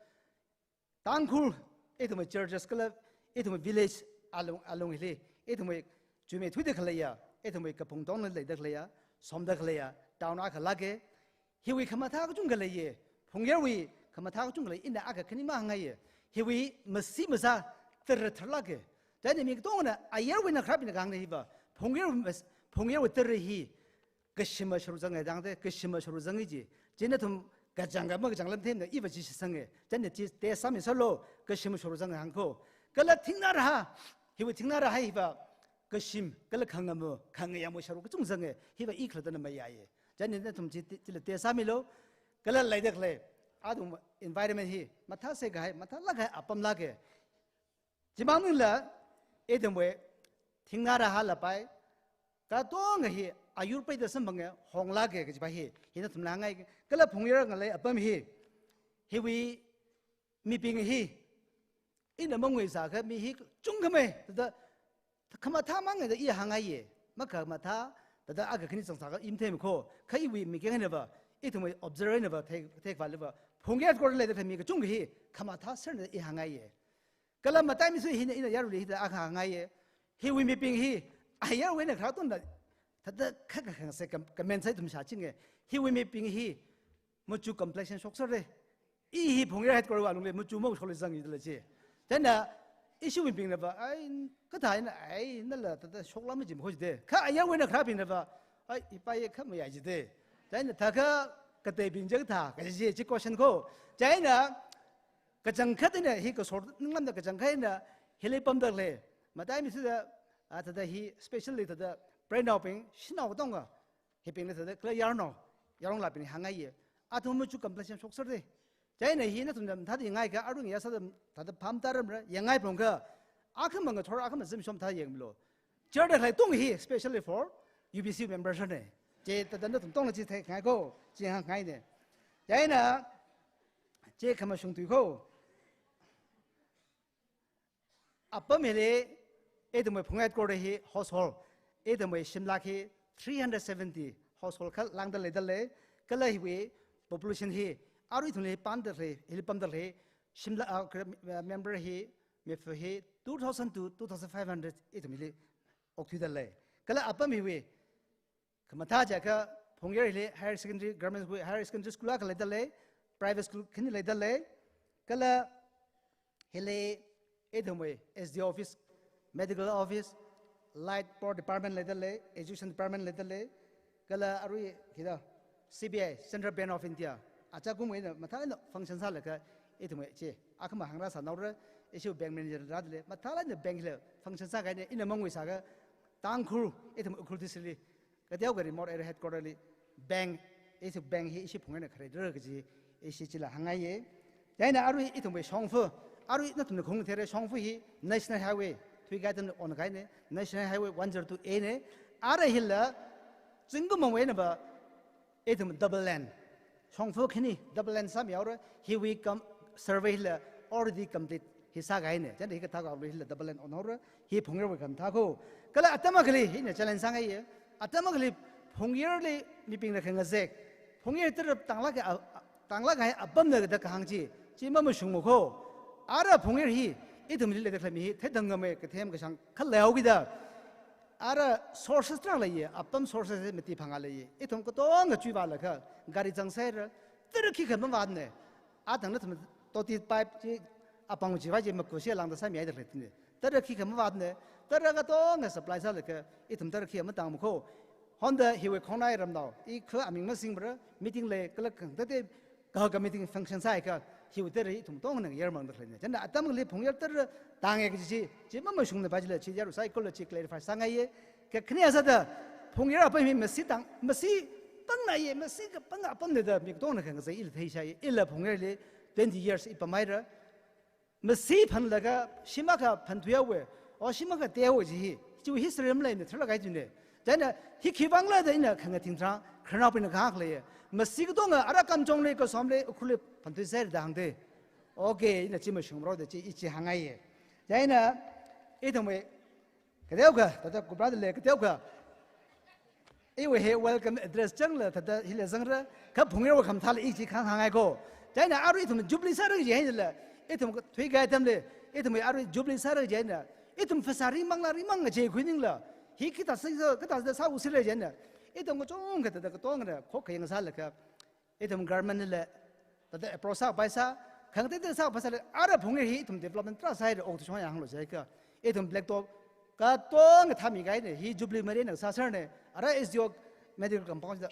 Tangkhul, ithumwui churches kala, ithumwui village alung, alung hili, ithumwui chuimeithuida khaleiya, ithumwui kaphung tongna leida khaleiya, somda khaleiya, town akha lāka, hiwui khamathā kachungkha leiya, Phungyarwui khamathā kachungkha lei, ina akha khani mahāngngaiya, hiwui masi masā tara tharlāka. Chieina mi katongana, ayarwui eina kharapina kahāngna hiva, Phungyar mas-, Phungyarwui tara hi, kashima sharu zangngai dangda, kashima sharu zangngai ji. Chieina nathum kachāng kha makachāng lam themda iva chi shitsanga. Chieina chi test sāmi sālu, kashima sharu zangngai hāng kho. Kala thingnā rahā, hiwui thingnā rahā hiva, kashim, kala khangama, khangayāma sharu kachungkha zanga, hiva i khalattana mayāya. Chieina nathum chi, chi, chila test sāmilu, kala leida khalei, athum environment hi, mathāseikahai, mathālākkahai apam lāka. Chimang maningla, ithumwui, thingnā rahā lapai, katonga hi, ayur peida samphanga, honglāka kajipa hi, hina nathumli hāngngai, kala Phungyar ngalei apam hi, hiwui mibing hi, ina manguisākha mi hi chungkhamei, thāda, khamathā mangda i hāngngaiya, makhamathā, thāda akha khani zangsākha i matheimana kho, kha iwui mik einava, ithumwui observer einava, thei, theikhavāliva, Phungyar headquarter leida khalei mi kachungkha hi, khamathā serna i hāngngaiya. Kala mataimei sui hina ina yaruili hithāda akha hāngngaiya. Hiwui mibing hi, ayarwui eina kharā tongda, thāda kha kha khangasā kam-, comment sāi ithum shāchinga. Hiwui mibing hi, machu complexion shokserra. I hi Phungyar headquarter wui alungli, machu mashokla zangda lei chi. Chieina, ishiwui mibingnava, ai, kathā eina, ai, nala, thāda shokla majim kho jida. Kha ayarwui eina kharābingnava, ai, ipa ye kha mayā jida. Chieina, thākha, kateibing chi kathā, kaji chi, chi question kho. Chieina, kachangkhat eina hi kasor ninglamda kachangkhat eina hili pamda khalei. Mataimei sui thāda, a, thāda hi specially thāda preightnaobing, shanao katonga. Hibingli thāda kala yarnao, yarong labing hāngngaiya. Athum machu complexion shokserra. Chieina hi nathum mathāda yangngaikha, arui ngayā sāda thāda pham tarāmra, yangngai phalungkha. Akhama ngathor, akhama zimiksho mathāda yangmilu. Chair da khalei tong hi, especially for U B C members ne. Chi thāda nathum tongla chi theingai ko, chi hāngngai ne. Chieina, chi khamashung tui ko. Apam hili, ithumwui Phungyar headquarter hi household, ithumwui shimlāk hi three hundred seventy household kha lāngda leidalei, kala hiwui population hi, arui ithumli pamdalei, hili pamdalei, shimlāk, ah, kre-, ah, member hi, mifa hi two thousand to two thousand five hundred ithumli okthuidalei. Kala apam hiwui khamathā jiakha Phungyar hili higher secondary, government school, higher secondary school akha leidalei, private school khani leidalei, kala hili ithumwui S D O office, medical office, light power department leidalei, education department leidalei, kala arui hithāda C B I, Central Bank of India, achakum eina mathālāk eina function sālaga ithumwui chi, akhama hāngrāsānaora, ishiwui bank manager rādalei, mathālāk eina bank hili function sākahaina, ina mangwuisākha Tangkhul, ithum Ukhrul district li, kateokha remote area headquarter li bank, ishi bank hi ishi Phungyarna kharei dra kaji ishi chila hāngngaiye. Chieina arui ithumwui shongfa, arui nathumna khaung theira shongfa hi National Highway, thuikahai atamli onkahaina, National Highway one zero two A na, ara hila zingkum mangwui einava ithum double lane. Shongfa khani double lane sāmihaora, hiwui kam survey hila already complete hi sākahaina. Chieina hikathā kha already hila double lane onhaora, hi Phungyarwui khamathā ko. Kala atam akhali hina challenge sāngaiye. Atam akhali Phungyarli mibingna khangazek, Phungyar tara tanglāk kahai a, a, tanglāk kahai apamna da kahāng chi, chi mamashungma ko. Ara Phungyar hi, ithumli leida khalei mi hi theithang ngamei kathem kashāng kha leihaokida. Ara sources tarākha leiye, apam sources hi mati phangā leiye. Ithum katonga chuivālaga, gari zangsaira, tara khikha mavātna. Atang nathum toti pipe chi, apam chiva chi makushi lāngda sāmihaida khalei tine. Tara khikha mavātna, tara katonga supply sālaga, ithum tara khikha matangma ko. Honda hiwui khongnai ramnao, i kha aming masingra, meeting lei, kala khangateitei, ka, ka meeting function sāhaiakha, hiwui tara hi ithum tongna ngayarmangda khaleina. Chieina atam akhali Phungyar tara tānga kaji chi, chi mamashungna pa chila chi yaru cycle la chi clarify sāngaiye. Kakhane sāda, Phungyar apam hi masi tang, masi pangnaye, masi kapang apamna da mi katongna khangazei ila theishaiye, ila Phungyarli twenty years i pamhaira. Masi phanlaga, shim akha phanthuihaowa, o shim akha teihaowa kaji hi, chiwui history maleina tharlāk kahai tine. Chieina hi khivangla da ina khangatei tharan, khararnaobingna kahāng leiye. Masi katonga ara Kamjongli, Kasomli, Ukhrulli phanthuiser da hāngde. Okay, ina chi mashungrao da chi, i chi hāngngaiye. Chieina, ithumwui, kateokha, thāda kupra dalei, kateokha. Iwui hi welcome address changla thāda hila zangra, kha Phungyarwui khamathāla i chi kahāng hāngngai ko. Chieina arui ithum jubilee sāra kaji hila, ithum thuikahai atamli, ithum arui jubilee sāra kaji hina, ithum phasā ringmangla ringmang ngachei khuiningla, hi kathā sāsa, kathā sāsa sāusila kaji hina, ithum kachungkha thāda katongna khokkha yangsālaga, ithum government la, thāda approach sāpai sā, khangateitei sāpai sāla, ara Phungyar hi ithum development tarā sāhaira, okathui shong ya hānglu jiakha. Ithum blacktop, katonga thāmikahaina, hi jubilee mari na sāserna, ara S D O medical compound da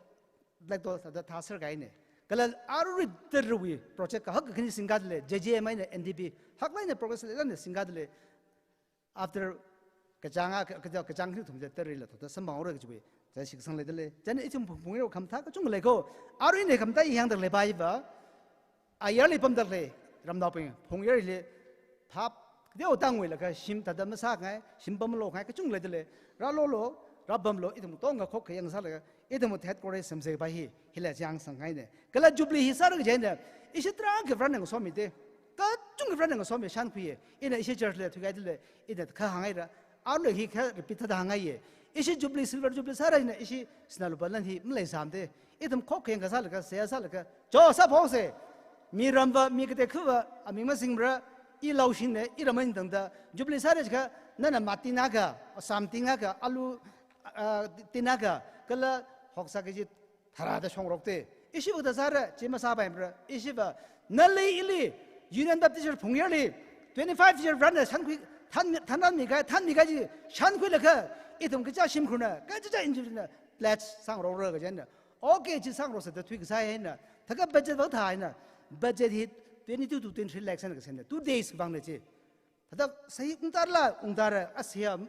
blacktop thāda thāserkahaina. Kala arui tarawui project kahak khani singkadalei, J J M eina N D P, haklāk eina progress leilāk eina singkadalei. After kachāng a, ka-, ka-, kachāng hi ithum ja tarila thāda samphanghaora kajiwui, ja shitkasang leidalei. Chieina ithum Phung-, Phungyar khamathā kachungkha lei ko. Arui ina khamathā i hāngda khalei pa hiva, ayarli pamda khalei ramnaobing, Phungyarli phap kateo tāngwuilaga shim thāda masāngai, shim pamlongai kachungkha leidalei. Rālolo, rāpamlo, ithum katonga khokkha yangsālaga, ithum headquarter semsei pa hi, hila chang sangngaina. Kala jubilee hi sāra kaji hina, ishi tarākha Varena ngasomide, kachungkha Varena ngasomi shānkhuiye, ina ishi church li thuikahaidalei, ina kha hānghaira, arui hi kha repeat thāda hāngngaiye. Ishi jubilee, silver jubilee sāra hina, ishi sinā lupā lan hi maleisāmade. Ithum khokkha yangkasālaga, seihā sālaga, jo sāphokse. Mi ramva, mi katei khuiva, aming masingra, i laoshinna, i ram eina tangda, jubilee sāra jiakha, nana mā tin akha, sām tin akha, alu, ah, tin akha, kala hoksā kg tharāda shongrokde. Ishiva kathā sāra, chi masāpaimara, ishiva, nali ili, Union Baptist Church Phungyarli, twenty-five year Varena shānkhui, than, thanranmikahai, thanmikahai chi, shānkhuilaga, ithum kachichā shimkhurna, kachichā individual na, pledge sāngarokra kaji hina. Okay, chi sāngaroksa da thuikasā hina. Thākha budget va thā hina. Budget hi twenty-two to twenty-three lakhs eina kasāna. Two days vangna chi. Thāda sai ungtarla, ungtara, ashiya,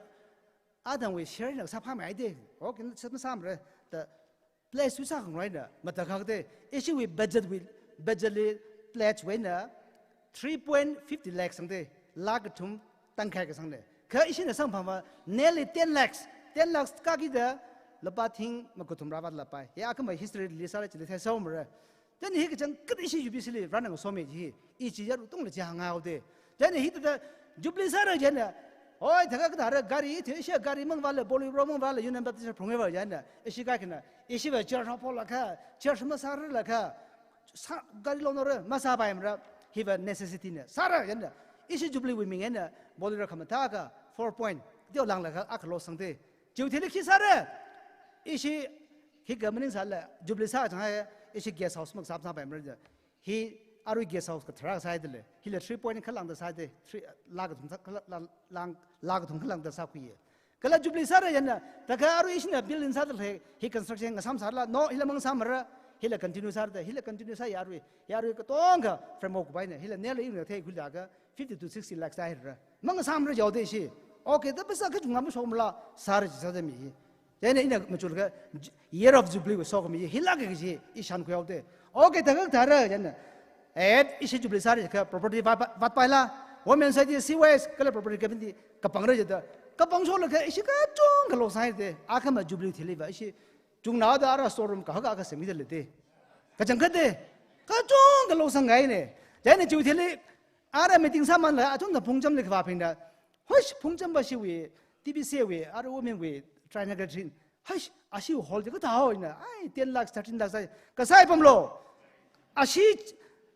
atangwui share na sāphāmeihaide. Okay, sā masāmara. Da pledge sākhangaroina, matakhakde. Ishiwui budget wui, budget li pledge wuina three point fifty lakhs sangde. Lakh kathum tangkhai kasangna. Kha ishina samphangva nearly ten lakhs, ten lakhs kakida lupā thing makathum rāvātlapai. Ya akhama history li sāra chili theisaomara. Then hi kachangkhat ishi U B C li rāngasomi ji hi, i chi yaru tungla chi hānghaoda. Then hithāda Jubilee sāra jina, oi, thākha kathāra gari, ishi gari mangvāla, Bolero mangvāla, Union Baptist Church phrungvā jina, ishi kaikhana, ishiva church hapholakha, church masāralakha, sā, gari loan ra masāpaimara, hiva necessity na. Sāra jina, ishi Jubilee wui ming eina Bolero khamathā akha, four point, teo langlaga akha losangda. Chiwui thili khi sāra, ishi hi ga maningsāla, Jubilee sāchang hai, ishi guest house makasā masāpaimara. Hi arui guest house kathara sāhaida lei. Hila three point khalangda sāhaida, three, lakh kathum khala-, la-, lang, lakh kathum khalangda sākhuiya. Kala Jubilee sāra jina, thākha arui ishina building sāda lei, hi construction ngasām sārala, no, hila mangasāmara, hila continue sārada, hila continue sāya arui, ya arui katongkha framework kupaina, hila nearly ina theikhuilaga fifty to sixty lakhs sāhaira. Mangasāmara jaoda ishi. Okay, thāda pheisā kachungkha mashokmala, sāra chi sāda mi hi. Chieina ina machulakha Year of Jubilee wui sokhami hi lāka kaji i shānkhuihaoda. Okay, thākha kathāra jina. Eh, ishi Jubilee sāra kha property vāt, vātpaila. Women Society, C Y S, kala property committee kapangra jida. Kapangshoklaga ishi kachungkha losanghaida. Akhama Jubilee thiliva ishi chungnaoda ara store room kahaka akha semkida leida. Kachangkhatta. Kachungkha losangngaina. Chieina chiwui thili ara meeting sāmānla, athumna Phungchamli khavābingna. Hoish, Phungcham ba shiwui, T B C wui, ara women wui, Trinagar Trin. Hoish, ashi hall chi kathāhaoina, ai, ten lakhs, thirteen lakhs, ai, kasā pamlo. Ashi,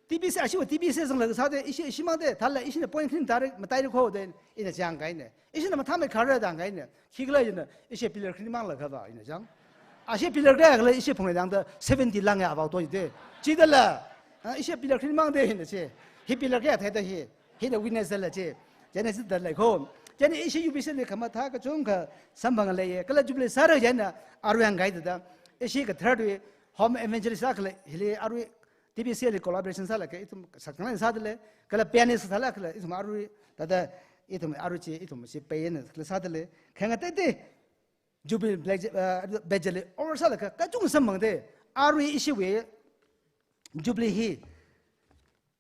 T B C, ashiwui T B C zangla kasāda, ishi, ishimangda, thāla, ishina point khaning tāra, mataira kho da, ina chang kahaina. Ishina mathāmei kharada kahaina. Khikhala jina, ishi pillar khaning manglakhava, ina chang. Ashi pillar kayākhala, ishi phunglei tangda, seventy lang ya avā to jida. Chidala, ah, ishi pillar khaning mangda, ina chi. Hi pillar kayā theida hi. Hina witness dala chi. Chieina chithāda lei kho. Chieina ishi U B C li khamathā kachungkha samphang leiya. Kala Jubilee sāra chieina arui hāngkahai thāda. Ishi kathird wui home evangelist akha lei, hili arui T B C li collaboration sālaga ithum sākhanglāk sāda lei. Kala pianist sālaga ithum arui thāda ithum arui chi ithum chi pianist sāda lei. Khangateitei Jubilee Black, uh, Bejali over sālaga kachungkha samphangda. Arui ishiwui Jubilee hi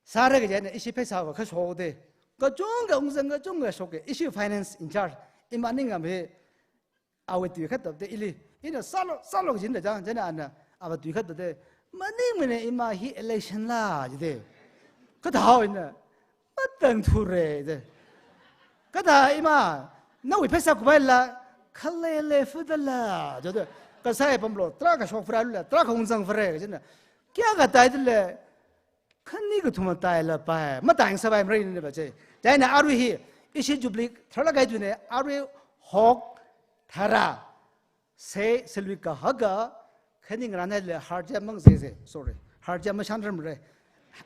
sāra kaji eina ishi pheisāva kashokda. Kachungkha ungzang kachungkha shoka. Ishi finance in charge. Ima ningyāng hi awui tui khatda ili. Ina sālo, sālo jinda chang, chieina ana, ava tui khatda. Maningmana ima hi election la jida. Kathāhaoina. Matangthura da. Kathā ima, nawui pheisā kupaila, khalei lei fudala. Jida. Kasā pamlo, tarākha shokfara lula, tarākha ungzangfara, jina. Kayākha taidala, khani kathum matailapai, matangsāpaimara ina ba chi. Chieina arui hi, ishi Jubilee tharlāk kahai tui na, arui hok tharā, se, selui kahaka, khani ngarānhailala, harja mang se se, sorry. Harja mashānramra.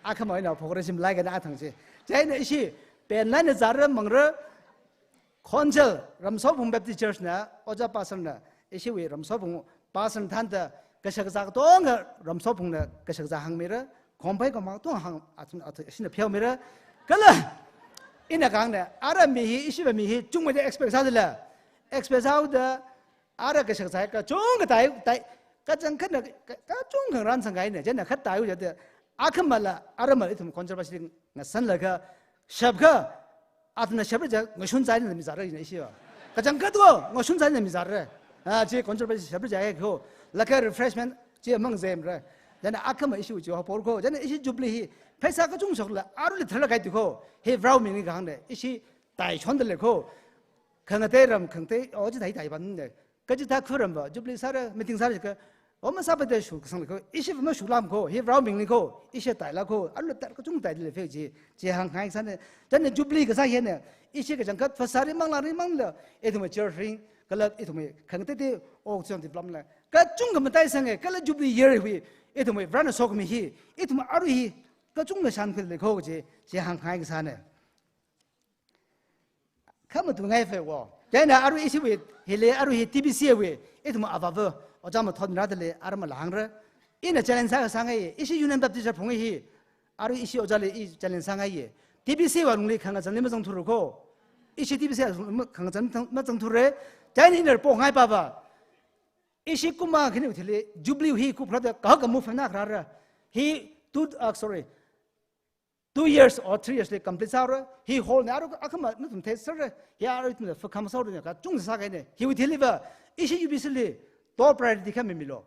Akhama ina phokra shimlai kana athang chi. Chieina ishi, pen laina zāra mangra, Khonchel, Ramsophung Baptist Church na, Ojā Pastor na, ishiwui Ramsophung Pastor thānda, kashakazā katonga Ramsophungna kashakazā hāngmira, khongpai khongmang katonga hāng, athum, athum, ishina pheomira. Kala, ina kahāngna, ara mi hi, ishiva mi hi, chungmeida expect sādala. Expect sāhaoda, ara kashakazā kachungkha tai, tai, kachangkhatna, ka, kachungkha ngarānsang kahaina, chieina khat taiu jida, akhamala, aramala ithum Khonchel ba shi ngasanlaga, shapkha, athumna shapra ja, ngashun zaina mi zāra ina ishiva. Kachangkhat ko, ngashun zaina mi zāra. Ah, chi Khonchel ba shapra ja kho, laga refreshment, chi mang zemra. Chieina akhama ishi uchi hapor kho, chieina ishi Jubilee hi, pheisā kachungkha shokla, aruili tharlāk kahai tui kho, hi Varewui mingli kahāngna, ishi tai chonda lei kho. Khangatei ram, khangatei, o, chithāda tai pamda. Kachithā khuiramva, Jubilee sāra, meeting sāra kha, o masāpaida shu kasang lei kho, ishi mashuklam kho, hi Varewui mingli kho, ishi taila kho, aruila tar kachungkha taida lei fe chi, chi hāngkahai sāna. Chieina Jubilee kasā hina, ishi kachangkhat phasā rimang lāng rimangla, ithumwui church ring, kala ithumwui khangateitei o chon development la. Kachungkha mataisanga, kala Jubilee year wui, ithumwui Varena sokhami hi, ithum arui hi, kachungkha shānkhuida lei kho chi, chi hāngkahai sāna. Khamatu ngai fe wo. Chieina arui ishiwui, hili arui hi T B C wui, ithum avāva, ojā mathot rāda lei, aramala hāngra. Ina challenge sā sāngai, ishi Union Baptist Church phung hi, arui ishi ojāli i challenge sāngai. T B C wui lungli khangazanli mazangthura kho. Ishi T B C wui lungli khangazan mazang, mazangthura. Chieina ina pongaipa va. Ishi kum akhani thili, Jubilee hi kupkharāda, kahaka move na kharāra. Hi, tu, ah, sorry. two years or three years li complete sāra. Hi hall na aru akhama nathum theisāra. Hi aru ithumna fakam sāra na kachungkha sākahaina. Hiwui thiliva ishi U B C li top priority kha mimilo.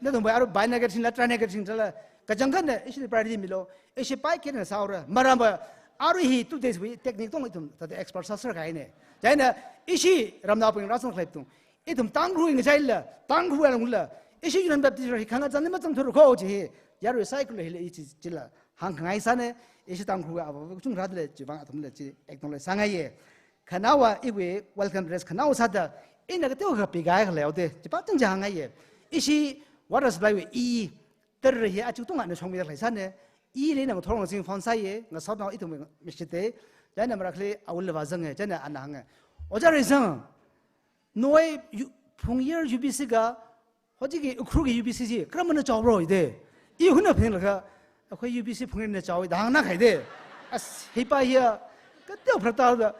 Nathum bai aru bi-negative la, tri-negative la, kachangkhatna ishi priority milo. Ishi pai kena sāra. Maramva aru hi two days wui technique tong ithum thāda expert sāserkahaina. Chieina ishi ramnaobing rāzang khalei tung, ithum Tangkhul ngachaila, Tangkhul alungla, ishi Union Baptist hi khangachān ni machān thuru ko chi hi, yarui cycle hila ichi chila hāngkhangai sāna, ishi Tangkhul ava kachungkha rāda lei, chivang athumla chi acknowledge sāngaiya. Khanaowa iwui welcome address khanao sāda, ina kateokha pikahaida, chipa chang chang hāngngaiya. Ishi water supply wui i, tara hi achu tungna shongmida khalei sāna, ili na ngathor ngasing phone sāya, ngasaonao ithum mishite, chieina marakhali awui lava zanga, chieina ana hānga, Ojā Reisang, noi U-, Phungyar U B C ga, hojiki Ukhrulgi U B C chi, karamana chaobro ida. I hunna phenglaga, akhoi U B C Phungyarna chaowa da hāngna kahaida. As, hipa hiya, kateo pharata da,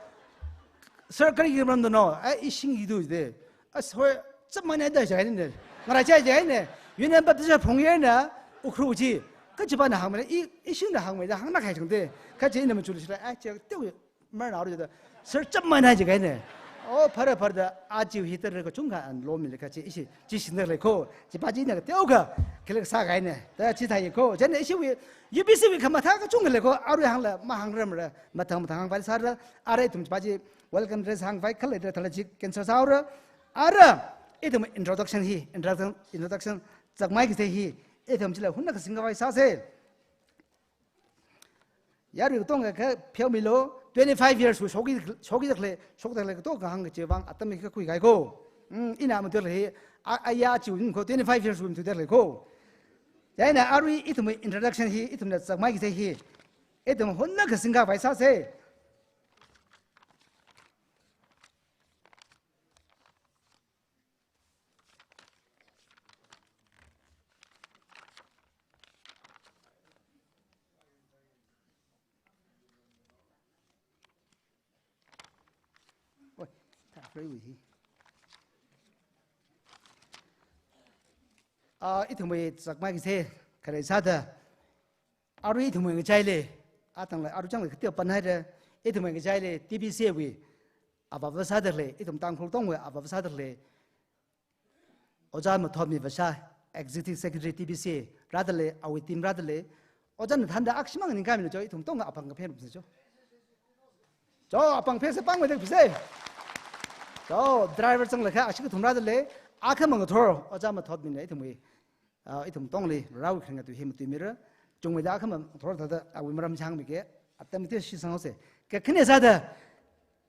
sir, karigi maramda no, ai, ishing idu ida. As, hoi, chap maning da jihaina. Ngarā chai jihaina. Union Baptist Phungyarna, Ukhrul chi, kachipana hāngmana, i, ishingna hāngmada, hāngna kahai changda. Kachi ina machuli shila, ai, chi, teo, marna aru da, sir, chap maning jihaina. O, phara phara da, achi hi tara kachungkha an lo mila kachi ishi, chi shinda lei ko, chipa china kateokha, khilak sākahaina, da chi thai ko, chieina ishiwui, U B C wui khamathā kachungkha lei ko, aru hāngla, mahāngrarmara, mathang mathang hāngpai sāra, ara ithum chipa chi, welcome address hāngpai khalei da thala chi cancel sāra, ara, ithum introduction hi, introduction, introduction, zakmai kise hi, ithum chila hunna kasingkhavai sāsa. Yarui katongkha pheomilo, twenty-five years wui shoki, shoki dakle, shok dakle kato kahāng kachivang atam hi kakhui kahai ko. Mm, ina matuklei, a, aya chiwui ko, twenty-five years wui matu dakle ko. Chieina arui ithum introduction hi, ithumna zakmai kise hi, ithum hunna kasingkhavai sāsa. Oi, ta free wui hi. Ah, ithumwui zakmai kise, kharei sāda. Arui ithumwui ngachaili, atangla, aru changla kateo panhaira, ithumwui ngachaili, T B C wui, avāva sāda lei, ithum Tangkhul tongwui, avāva sāda lei. Ojā Mathotmi Vasha, Executive Secretary T B C, rāda lei, awui team rāda lei. Ojā nathānda akshimang ningkaimilo jo, ithum tongkha apāng kaphen rupsa jo. Jo, apāng phensa pāngmeida phisa. Jo, driver zanglaga, ashi kathum rāda lei, akhama ngathor, Ojā Mathotmina ithumwui, ah, ithum tongli, rāwui kharinga tui hi matuimira, chungmeida akhama ngathor thāda, awui maram chāngmike, atam te shitsanghaosa. Kakhane sāda,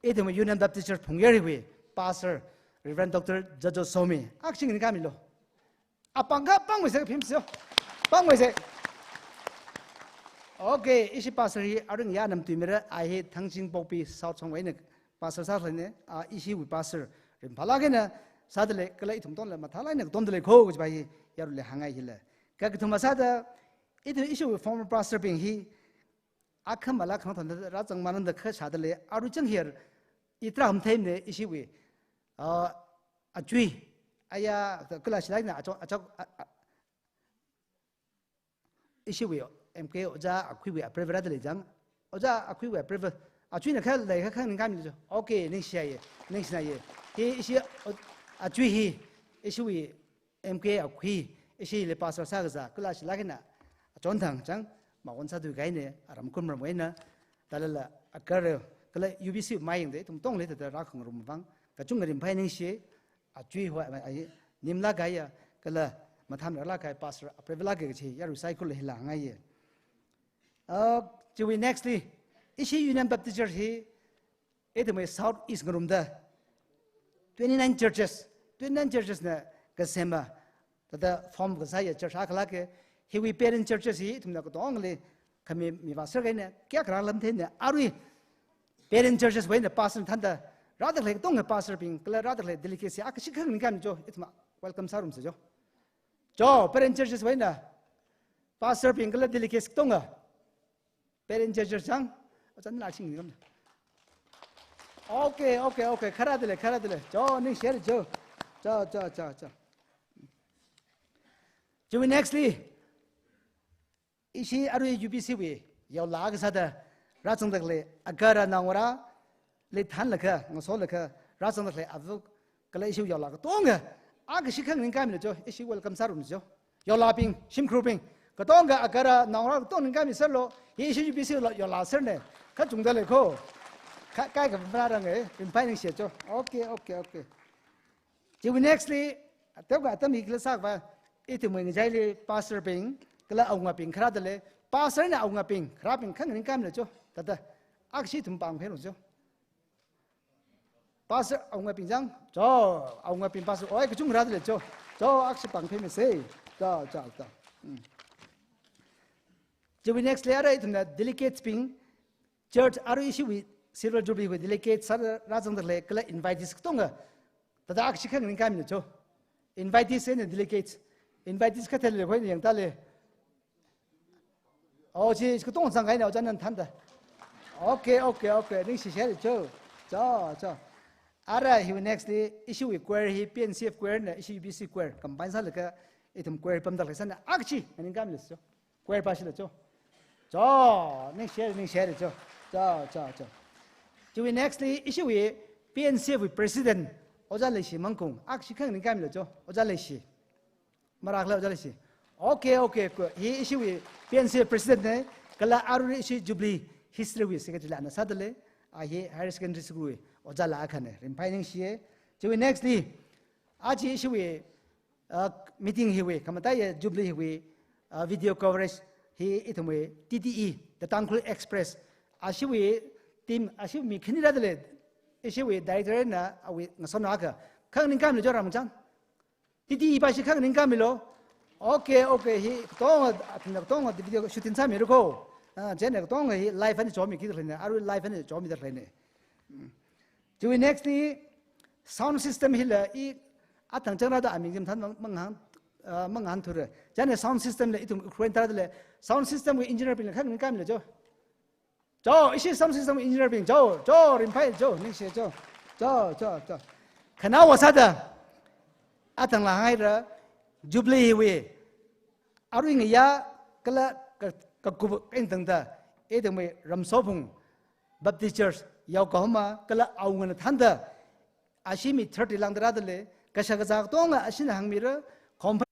ithum Union Baptist Church Phungyar hiwui, Pastor, Reverend Doctor Jajo Somi, akshing ningkaimilo. Apāngkha pāngmeisa phimsa. Pāngmeisa. Okay, ishi pastor hi arui ngayā na matuimira, a hi Thangjing Pokpi South Shongwui eina pastor sākhaleina, a ishiwui pastor ringphālāk eina sāda lei, kala ithum tongla mathālāk eina katomda lei ko kajipa hi yaruili hāngngai hila. Kakathuma sāda, ithum ishiwui former pastor bing hi, akhamalā khangthon rāzang mananda kha shāda lei, arui chang hi, ithum matheimana ishiwui, ah, achui, aya, kala shilāk eina acho, acho, a, a, ishiwui M K Ojā Akhuiwui apreivei rāda lei jang. Ojā Akhuiwui apreivei. Achuina kha lei kha kha ningkaimilo jo. Okay, ningshihaiya, ningshinaiya. Hi ishi o-, achui hi, ishiwui M K Akhui, ishili pastor sākazā, kala shilāk eina achonthang chang, mawon sāthuikahaina, aram kumram eina, talala, akar, kala U B C mayangda, ithum tongli thāda rākhangarum vang, kachungkha ringphāya ningshi, achui hoi, a, a, nimlāk kahaiya, kala mathāmeilāk kahai pastor, apreivailāk kahai kachi, yarui saikorali hila ngaiya. Uh, chiwui next li, ishi Union Baptist Church hi, ithumwui South East ngarumda, twenty-nine churches, twenty-nine churches na kasema, thāda form kasāya church akhalāka, hiwui parent churches hi ithumna katongali, khami mivāserkahaina, kayākha rālam theina, arui parent churches wui eina pastor thānda, rāda khalei katonga pastor bing, kala rāda khalei delegates hi, akha shikha ningkaimana jo, ithumna welcome sārumsa jo. Jo, parent churches wui eina, pastor bing kala delegates katonga, parent churches chang, achan na sing ni kam. Okay, okay, okay, kharā da lei, kharā da lei. Jo, ningshihai jo. Jo, jo, jo, jo. Chiwui next li, ishi arui U B C wui, yaolā kasāda rāzangda khalei agahara naongarāli thānlaga, ngasolaga rāzangda khalei āva kala ishi yaolā katonga, akha shikha nganingkaimilo cho, ishi welcome sārumcho. Yaolābing, shimkhurbing, katonga agahara naongarā katonga nganingkaimiserlo, hi ishi UBC lo yaolāserna, kachungda lei kho. Kha, kaikha marārange, ringphai ningshi cho. Okay, okay, okay. Chiwui nextli, teokha atam hi khala sākhavai, ithumwui ngachaili pastorbing, kala awungabing kharāda lei, pastor eina awungabing, kharābing kha nganingkaimilo cho, thāda, akha shi ithum pāngphailu cho. Pastor awungabing chang, cho, awungabing pastor, oi, kachungkha rāda lei cho, cho, akha shi pāngphaimisei, cho, cho, cho. Hmm. Chiwui nextli arui ithumna delegatesbing, church arui ishiwui Silver Jubilee wui delegates sāda rāzangda khalei, kala invitees katonga, thāda akha shikha nganingkaimilo cho. Invitees eina delegates. Invitees kathāli lei kho ina yangtāli. Oh, chi katonga zangkahaina, ojā nana thānda. Okay, okay, okay. Ningshishaili cho. Cho, cho. Ara hiwui nextli, ishiwui choir hi PNCF choir eina ishi UBC choir combine sālaga, ithum choir pamda khalei sāna, akha shi nganingkaimilo cho. Choir pāshilo cho. Cho, ningshi, ningshi cho. Cho, cho, cho. Chiwui nextli, ishiwui PNCF wui president, Ojā Leishi Mangkung, akha shikha nganingkaimilo cho, Ojā Leishi. Marākhala Ojā Leishi. Okay, okay, kho. Hi ishiwui PNCF president na, kala arui ishi Jubilee History wui secretary la ana sāda lei, a hi higher secondary school wui ojāla akhana, ringphai ningshiya. Chiwui nextli, aja ishiwui, uh, meeting hiwui, khamataiya Jubilee hiwui, uh, video coverage hi ithumwui TTE, The Tangkhul Express, ashiwui team, ashiwui mi khani rāda lei, ishiwui director na awui ngasotnao akha. Kha nganingkaimilo cho Ramchang. TTE pa shikha nganingkaimilo. Okay, okay, hi katonga, athumna katonga video shooting sāmira kho. Ah, chieina katonga hi live eina chomiki da khaleina, arui live eina chomida khaleina. Hmm. Chiwui nextli sound system hila i athang changrāda aming chi mathān mang, manghān, ah, manghānthura. Chieina sound system la ithum Ukraine tārada lei. Sound system wui engineer bingla kha nganingkaimilo cho. Cho, ishi sound system engineer bing, cho, cho, ringphai cho, ningshi cho. Cho, cho, cho. Khanaowa sāda, athangla hāngra, Jubilee hiwui arui ngayā kala ka, kakup eina tangda, ithumwui Ramsophung Baptist Church yaokahoma kala awungana thānda, ashi mi thirty lāngda rāda lei, kashak kazā katonga ashina hāngmira, khomphai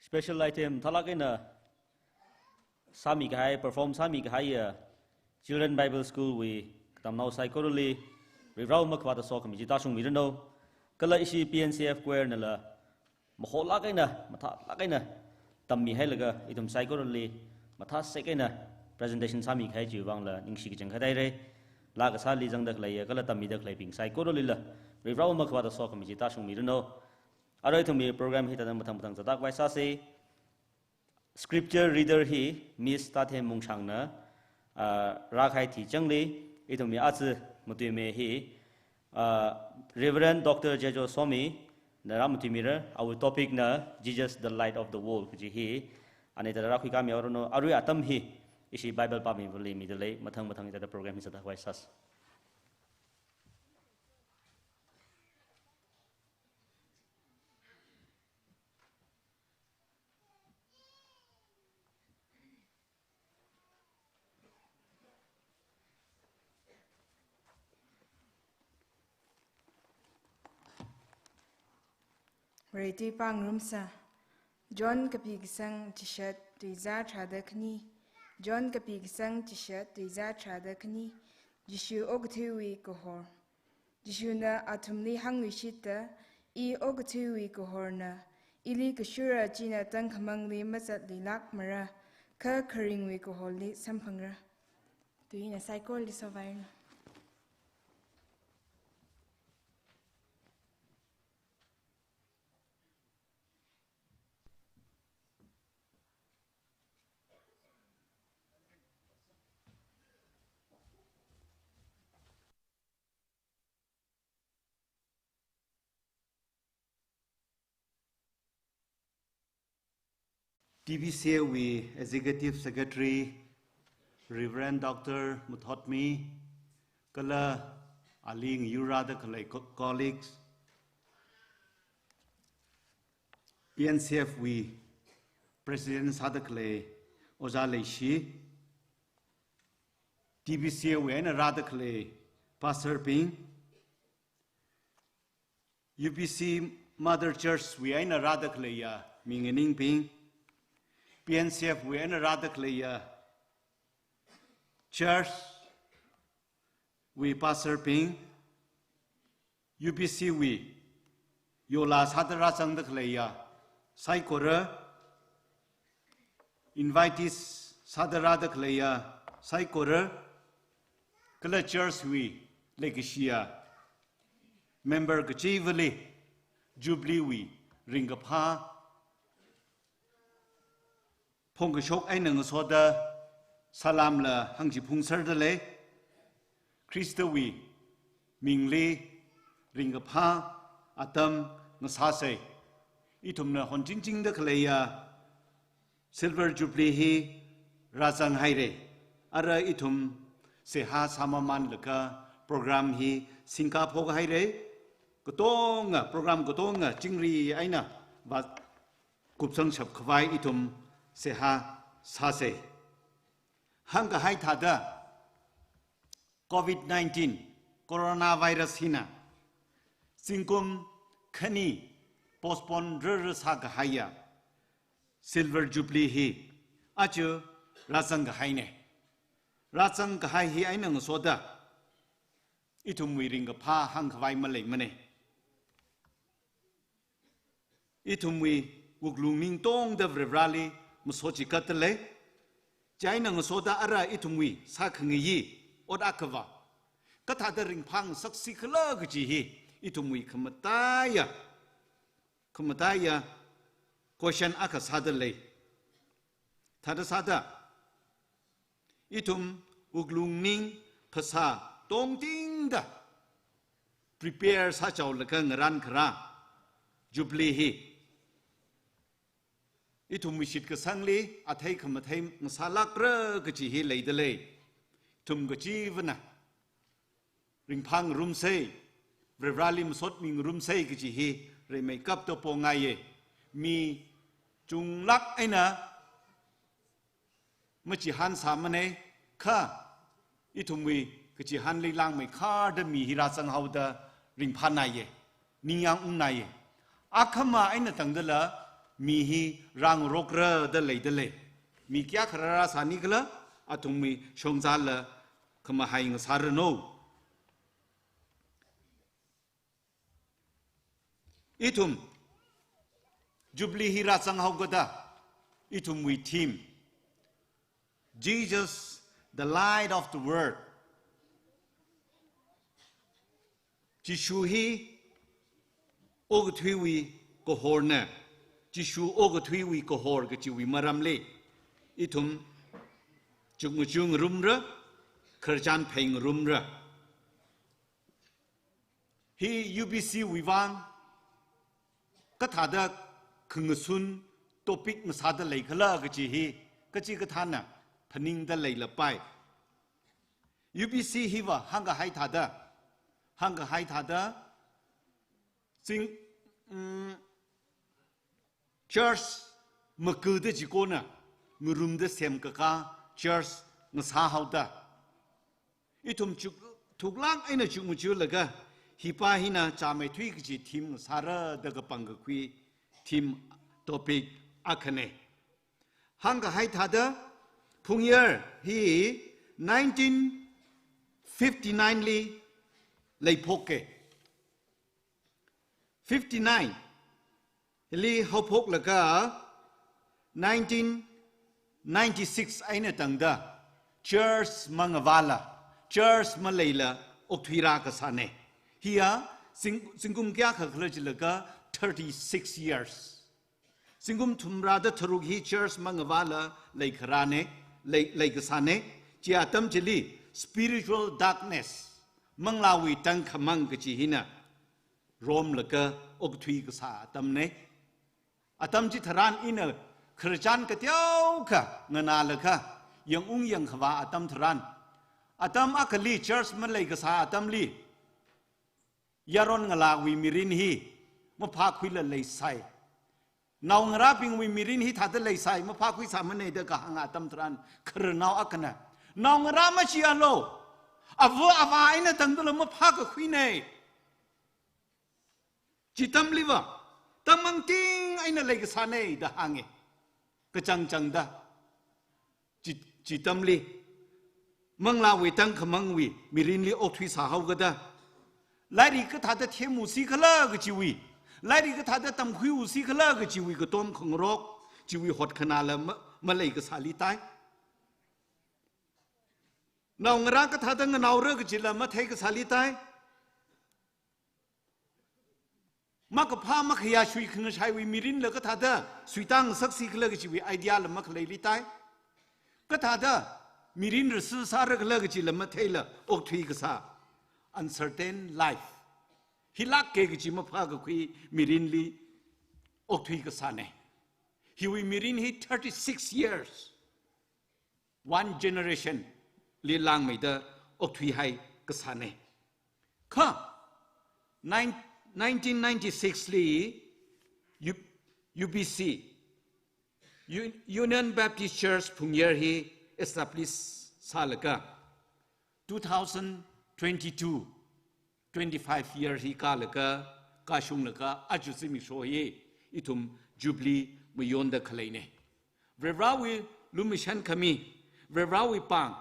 Special item thālāk eina sāmi kahai, perform sāmi kahai, uh, Children Bible School wui katamnao saikorali Varivarāwui makhavāta sokhami chi tāshungmiranu. Kala ishi P N C F choir nala maholāk eina, mathālāk eina tammihailaga ithum saikorali mathāsek eina presentation sāmi kahai chiwui vangla ningshi kachangkhat haira. Laa kasāli zangda khaleiya kala tammida khaleibing saikoralila Varivarāwui makhavāta sokhami chi tāshungmiranu. Arui ithumwui program hi thāda mathang mathang zatda khavai sāsa. Scripture reader hi Miss Tathem Mungshangna, ah, rākahai thichangli, ithumwui aja matuimi hi, ah, Reverend Doctor Jejo Somina rāmatuimira, awui topic na Jesus, the Light of the World kaji hi. Ani thāda rākhuikāmihaoranu, arui atam hi ishi Bible pāmivali midalei, mathang mathang thāda program hi zatda khavai sāsa. Varewui tui pāngarumsa. John kapi kasang chishat tuizā tharāda khani. John kapi kasang chishat tuizā tharāda khani. Jishu okathuiwui kahor. Jishuna athumli hāngluishitta, I okathuiwui kahorna, ili kashura china tangkhamangli mazatluilākmara, kha kharingwui kahorli samphangra. Tuina saikorali sovairanu. T B C A wui Executive Secretary, Reverend Doctor Muthotmi, kala ali ngayurda khalei co-, colleagues, P N C F wui President sāda khalei Ojā Leishi, T B C A wui eina rāda khalei Pastor bing, U B C Mother Church wui eina rāda khaleiya minganingbing, P N C F wui eina rāda khaleiya Church wui Pastor bing, U B C wui yola sāda rāzangda khaleiya saikora, invitees sāda rāda khaleiya saikora, kala church wui leikashiya member kachivali Jubilee wui ringkaphā phongkashok eina ngasoda salamla hāngchiphungserdalei. Khristawui mingli ringkaphā atam ngasāsa. Ithumna honchingchingda khaleiya Silver Jubilee hi rāzanghaira. Ara ithum seihā sāmamānlaga program hi singkaphok haira. Katonga, program katonga chingri eina va kupsangshap khavai ithum seihā sāsa. Hāngkahai thāda, covid nineteen coronavirus hina zingkum khani postpone rāra sākahaiya Silver Jubilee hi aja rāzangkahaina. Rāzangkahai hi eina ngasoda ithumwui ringkaphā hāngkhavai maleimana. Ithumwui wuklung ningtongda Varivarāli masochikatdalei. Chieina ngasoda ara ithumwui sākhangayi ot akhava kathāda ringphāngasaksi khala kaji hi ithumwui khamataiya, khamataiya question akha sādalei. Thāda sāda, ithum wuklung ning phasā tongtingda prepare sāchaolaga ngarānkharā Jubilee hi ithumwui shitkasangli athei khamathei ngasālākra kaji hi leidalei. Ithum kachivana ringphāngarumsa, Varivarāli masotmingarumsa kaji hi rimeikapta pongaiya. Mi chunglāk eina machihān sāmana, kha ithumwui kachihānli langmeikharda mi hi rāzanghaoda ringphānaiya, ningyāng ungnaiya. Akhama eina tangdala mi hi rāngarokra da leidalei. Mi kayākha rāra sāni khala, athumwui shongzāla khamahai ngasāranu. Ithum Jubilee hi rāzanghaokada, ithumwui theme, Jesus, the light of the world. Jishu hi okathuiwui kahorna, Jishu okathuiwui kahor kajiwui maramli ithum chukmajāngarumra, khararchan phāngarumra. Hi U B C wui vang kathāda khangasun topic ngasāda leikhala kaji hi kachikathāna phaningda leilapai. U B C hiva hāngkahai thāda, hāngkahai thāda, zing, mm, church makuda chikona, ngarumda semkakā church ngasāhaoda. Ithum chuk, thuklāk eina chukmajalaga, hipa hina chāmeithui kaji theme ngasāra da kapangkakhui theme topic akhana. Hāngkahai thāda, Phungyar hi nineteen fifty-nine li leiphoka. Fifty-nine li haophoklaga nineteen ninety-six eina tangda church mangavāla, church maleila okthuira kasāna. Hiya zing, zingkum kayākha khala jilaga thirty-six years. Zingkum thumrada tharuk hi church mangavāla leikharāna, lei, leikasāna. Chi atam chili spiritual darkness, manglāwui tangkhamang kaji hina romlaga okthui kasā atamna. Atam chitharan ina khararchan kateokha nganālaga yangung yangkhavā atam tharan, atam akhali church maleikasā atamli, yaron ngalāwui mirin hi maphākhuila leisai. Naongarābingwui mirin hi thāda leisai, maphākhuisāmana da kahāng atam tharan, khararnao akhana, naongarā machialu, ava avā eina tangdala maphākakhuina. Chi atamliva, tangmangting eina leikasāna da hānga. Kachangchangda. Chi, chi atamli, manglāwui tangkhamangwui mirinli okthuisāhaokada, lairik kathāda themusi khala kajiwui, lairik kathāda tamkhuiusi khala kajiwui katom khangarok, chiwui hotkhanāla ma, maleikasāli tai. Naongarā kathāda nganaora kajila matheikasāli tai. Makaphā makhayā shuikhangasaiwui mirinla kathāda suitāngasaksi khala kajiwui idea la makhaleili tai. Kathāda mirin rasi sāra khala kajila matheila okthui kasā. Uncertain life. Hilāka kaji maphākakhui mirinli okthui kasāna. Hiwui mirin hi thirty-six years. One generation li langmeida okthuihai kasāna. Kha, nine, nineteen ninety-six li U-, U B C, U-, Union Baptist Church Phungyar hi establish sālaga, two thousand twenty-two, twenty-five year hi kālaga, kashunglaga, aja zimiksho hi ithum Jubilee mayonda khaleina. Varivarāwui lumashan khami, Varivarāwui pāng,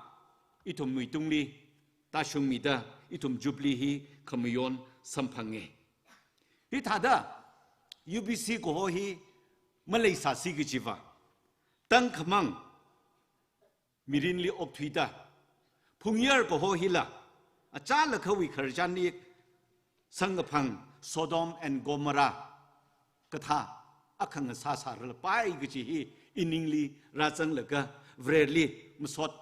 ithum muitungli tāshungmida, ithum Jubilee hi khamayon samphanga. Hithāda, U B C kaho hi maleisāsi kajiva, tangkhamang mirinli okthuida, Phungyar kaho hila, achālakhawui khararchanli samkaphang Sodom and Gomorrah kathā akha ngasāsāralapai kaji hi iningli rāzanglaga Vareli masot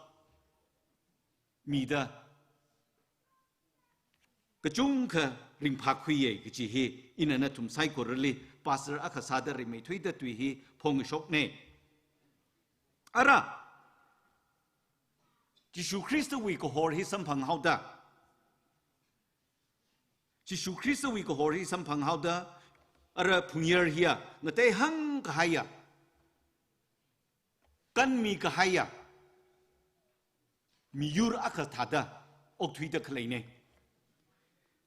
mida kachungkha ringphākhuiya kaji hi ina nathum saikorali pastor akha sāda rimeithuida tui hi phongshokna. Ara, Jishu Khristawui kahor hi samphanghaoda, Jishu Khristawui kahor hi samphanghaoda, ara Phungyar hiya, ngateihang kahaiya, kanmi kahaiya miyur akha thāda okthuida khaleina.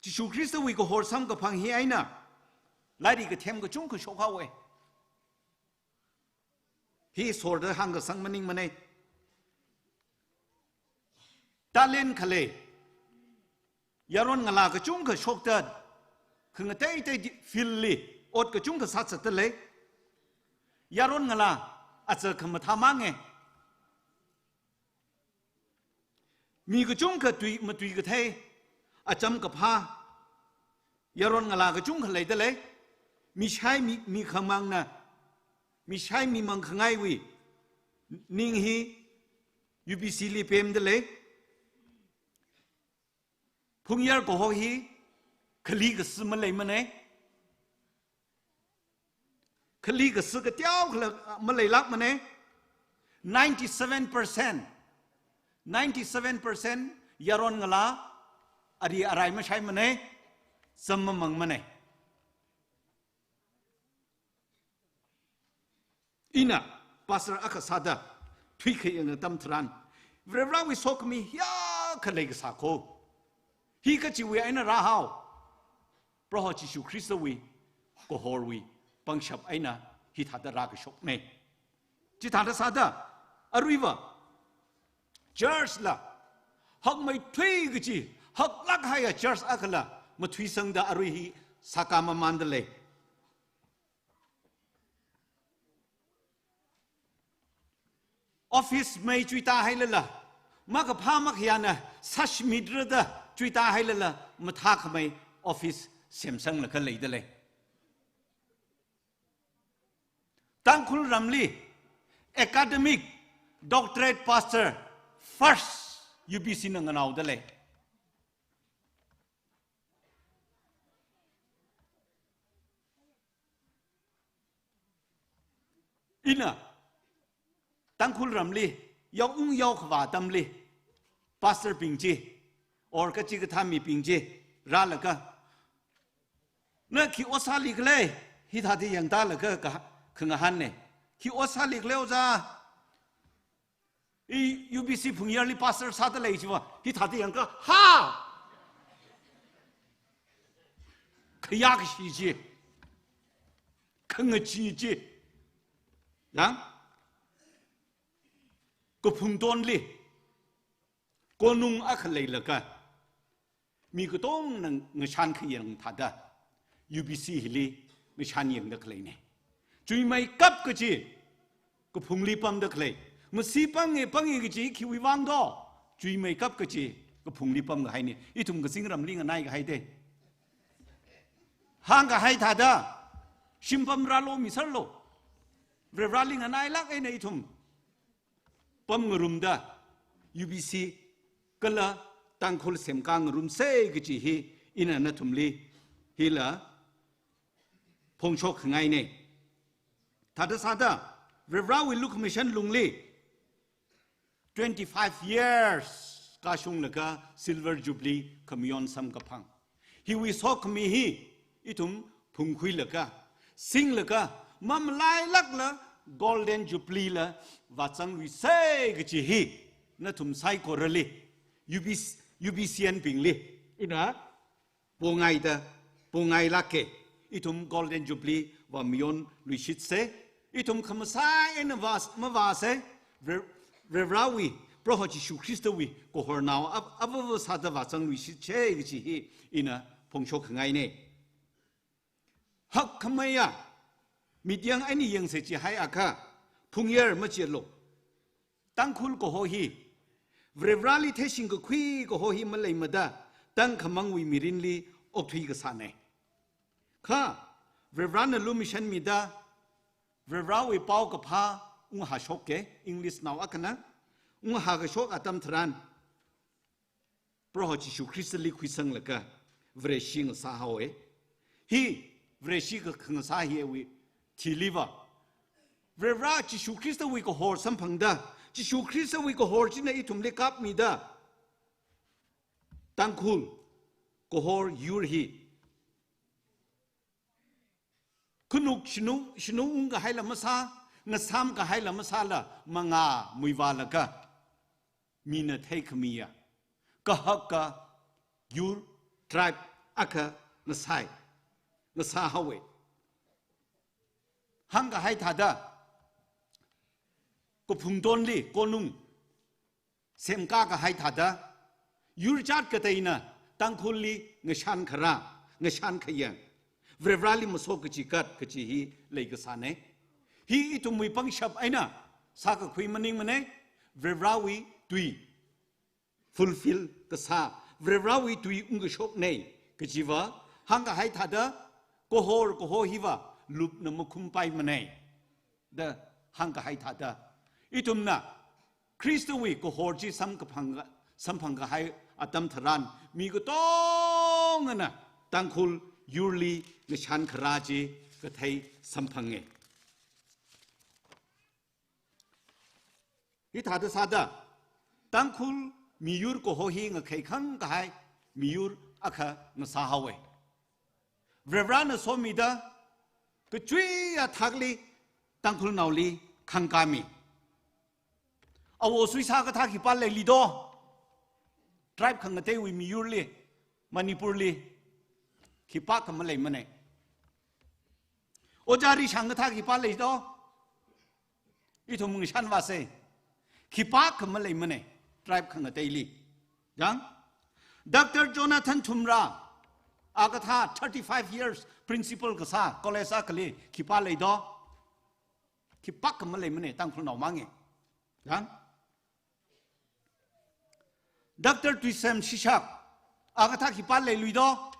Jishu Khristawui kahor samkaphang hi eina lairik kathem kachungkha shokhaowa. Hi sorda hāngkasang maningmanei. Talent khalei yaron ngalā kachungkha shokta, khangateitei di-, field li ot kachungkha sāsāda lei. Yaron ngalā aja khamathā mange. Mi kachungkha tui, matui kathei, acham kaphā yaron ngalā kachungkha leida lei. Mishai mi, mi khamangna, mishai mimang khangaiwui ning hi U B C li pemda lei. Phungyar kaho hi khali kasi maleimanei. Khali kasi kateokhala maleilākmanei. Ninety-seven percent, ninety-seven percent yaron ngalā ari arai mashaimanei, zam mamangmanei. Ina pastor akha sāda thuikayang atam tharan, Varivarāwui sokhami hiyākha leikasā kho. Hi kachiwui eina rāhao? Proho Jishu Khristawui kahorwui pangshap eina hithāda rākashoknei. Chithāda sāda, aruiva church la hakmeithui kachi, haklāk haiya church akhala mathuisangda arui hi sākā mamānda lei. Office mei chuita hailala, makaphā makhayāna sāshimitrada chuita hailala, mathākhamei office semsanglaga leida lei. Tangkhul ramli academic doctorate pastor first U B C na nganaoda lei. Ina Tangkhul ramli yaoung yaokhavā atamli pastor bing chi, or kachikathā mibing chi rālaga, na khi ot sālikhala, hithāda yangtālaga ka, khangahānnei. Khi ot sālikhala ojā? I U B C Phungyarli pastor sāda lei chiva, hithāda yangakha, ha! Khayākashi chi, khangachee chi. Yang, kaphungtonli konung akha leilaga, mi katongna ngashan khayang thāda U B C hili ngashan yangda khaleinei. Chuimeikap kachi kaphungli pamda khalei. Masi pange pange kachi khiwui vang do? Chuimeikap kachi kaphungli pamkahainei. Ithum kazingramli nganaihaidei. Hāngkahai thāda, shimpam rālu, miserlu. Varivarāli nganailāk eina ithum pamngarumda, U B C kala Tangkhul semkā ngarumsei kachi hi ina nathumli hila phongshok khangainei. Thāda sāda, Varivarāwui lukhamashan lungli twenty-five years kashunglaga Silver Jubilee khamayon samkaphang. Hiwui sokhami hi ithum phungkhuilaga, singlaga, mamalailākla Golden Jubilee la vāzangluisei kachi hi nathum saikorali, U B C, U B C N bingli ina pongaida, pongailāke. Ithum Golden Jubilee vāmayonluishitsei. Ithum khamasai eina vā, mavāsei. Re-, Varivarāwui, Proho Jishu Khristawui kahornao ap-, apava sāda vāzangluishitsei kachi hi ina phongshok khangainei. Hakkhameiya, mityang eina yangsei chihaiakha, Phungyar machilu. Tangkhul kaho hi, Varivarāli theishing kakhui kaho hi maleimada, tangkhamangwui mirinli okthui kasānei. Kha, Varivarāna lumashanmida, Varivarāwui paokaphā unghāshoke, English nao akhana, unghākashok atam tharan, Proho Jishu Khristali khuisanglaga Vareshi ngasāhaowe. Hi Vareshi ka-, khangasā hiwui thiliva, Varivarā Jishu Khristawui kahor samphangda, Jishu Khristawui kahor china ithumli kapmida, Tangkhul kahor yur hi khanuk shinu, shinu ungkahaila masā, ngasam kahaila masāla, mangā muivālaga, mina theikhamiya, kahaka yur, tribe akha ngasai, ngasāhaowe. Hāngkahai thāda, kaphungtonli konung semkā kahai thāda, yurjat kateina Tangkhulli ngashan kharā, ngashan khayang, Varivarali maso kachikat kachi hi leikasānei. Hi ithumwui pangshap eina sākakhui maningmanei, Varivarawui tui fulfill kasā, Varivarawui tui ungkashoknei kajiva hāngkahai thāda, kahor kaho hiva lupna makhumpai manei da hāngkahai thāda, ithumna Khristawui kahor chi samkaphang, samphang kahai atam tharan, mi katongana Tangkhul yurli ngashan kharā chi kathei samphangei. Hithāda sāda, Tangkhul miyur kaho hi ngakheikhang kahai miyur akha ngasāhaowei. Varivarana somida, kachuiya thakli Tangkhulnaoli khangkāmi. Awo suisā kathā khipā leilido? Tribe khangateiwui miyurli, Manipurli, khipākha maleimanei. Ojā rishang kathā khipā leido? Ithum ngashan vāsei. Khipākha maleimanei, tribe khangateili. Jang? Doctor Jonathan Thumra, a kathā thirty-five years principal kasā college akhali khipā leido? Khipākha maleimanei, Tangkhulnao mangei. Jang? Doctor Tuisem Shishak, a kathā khipā leiluido?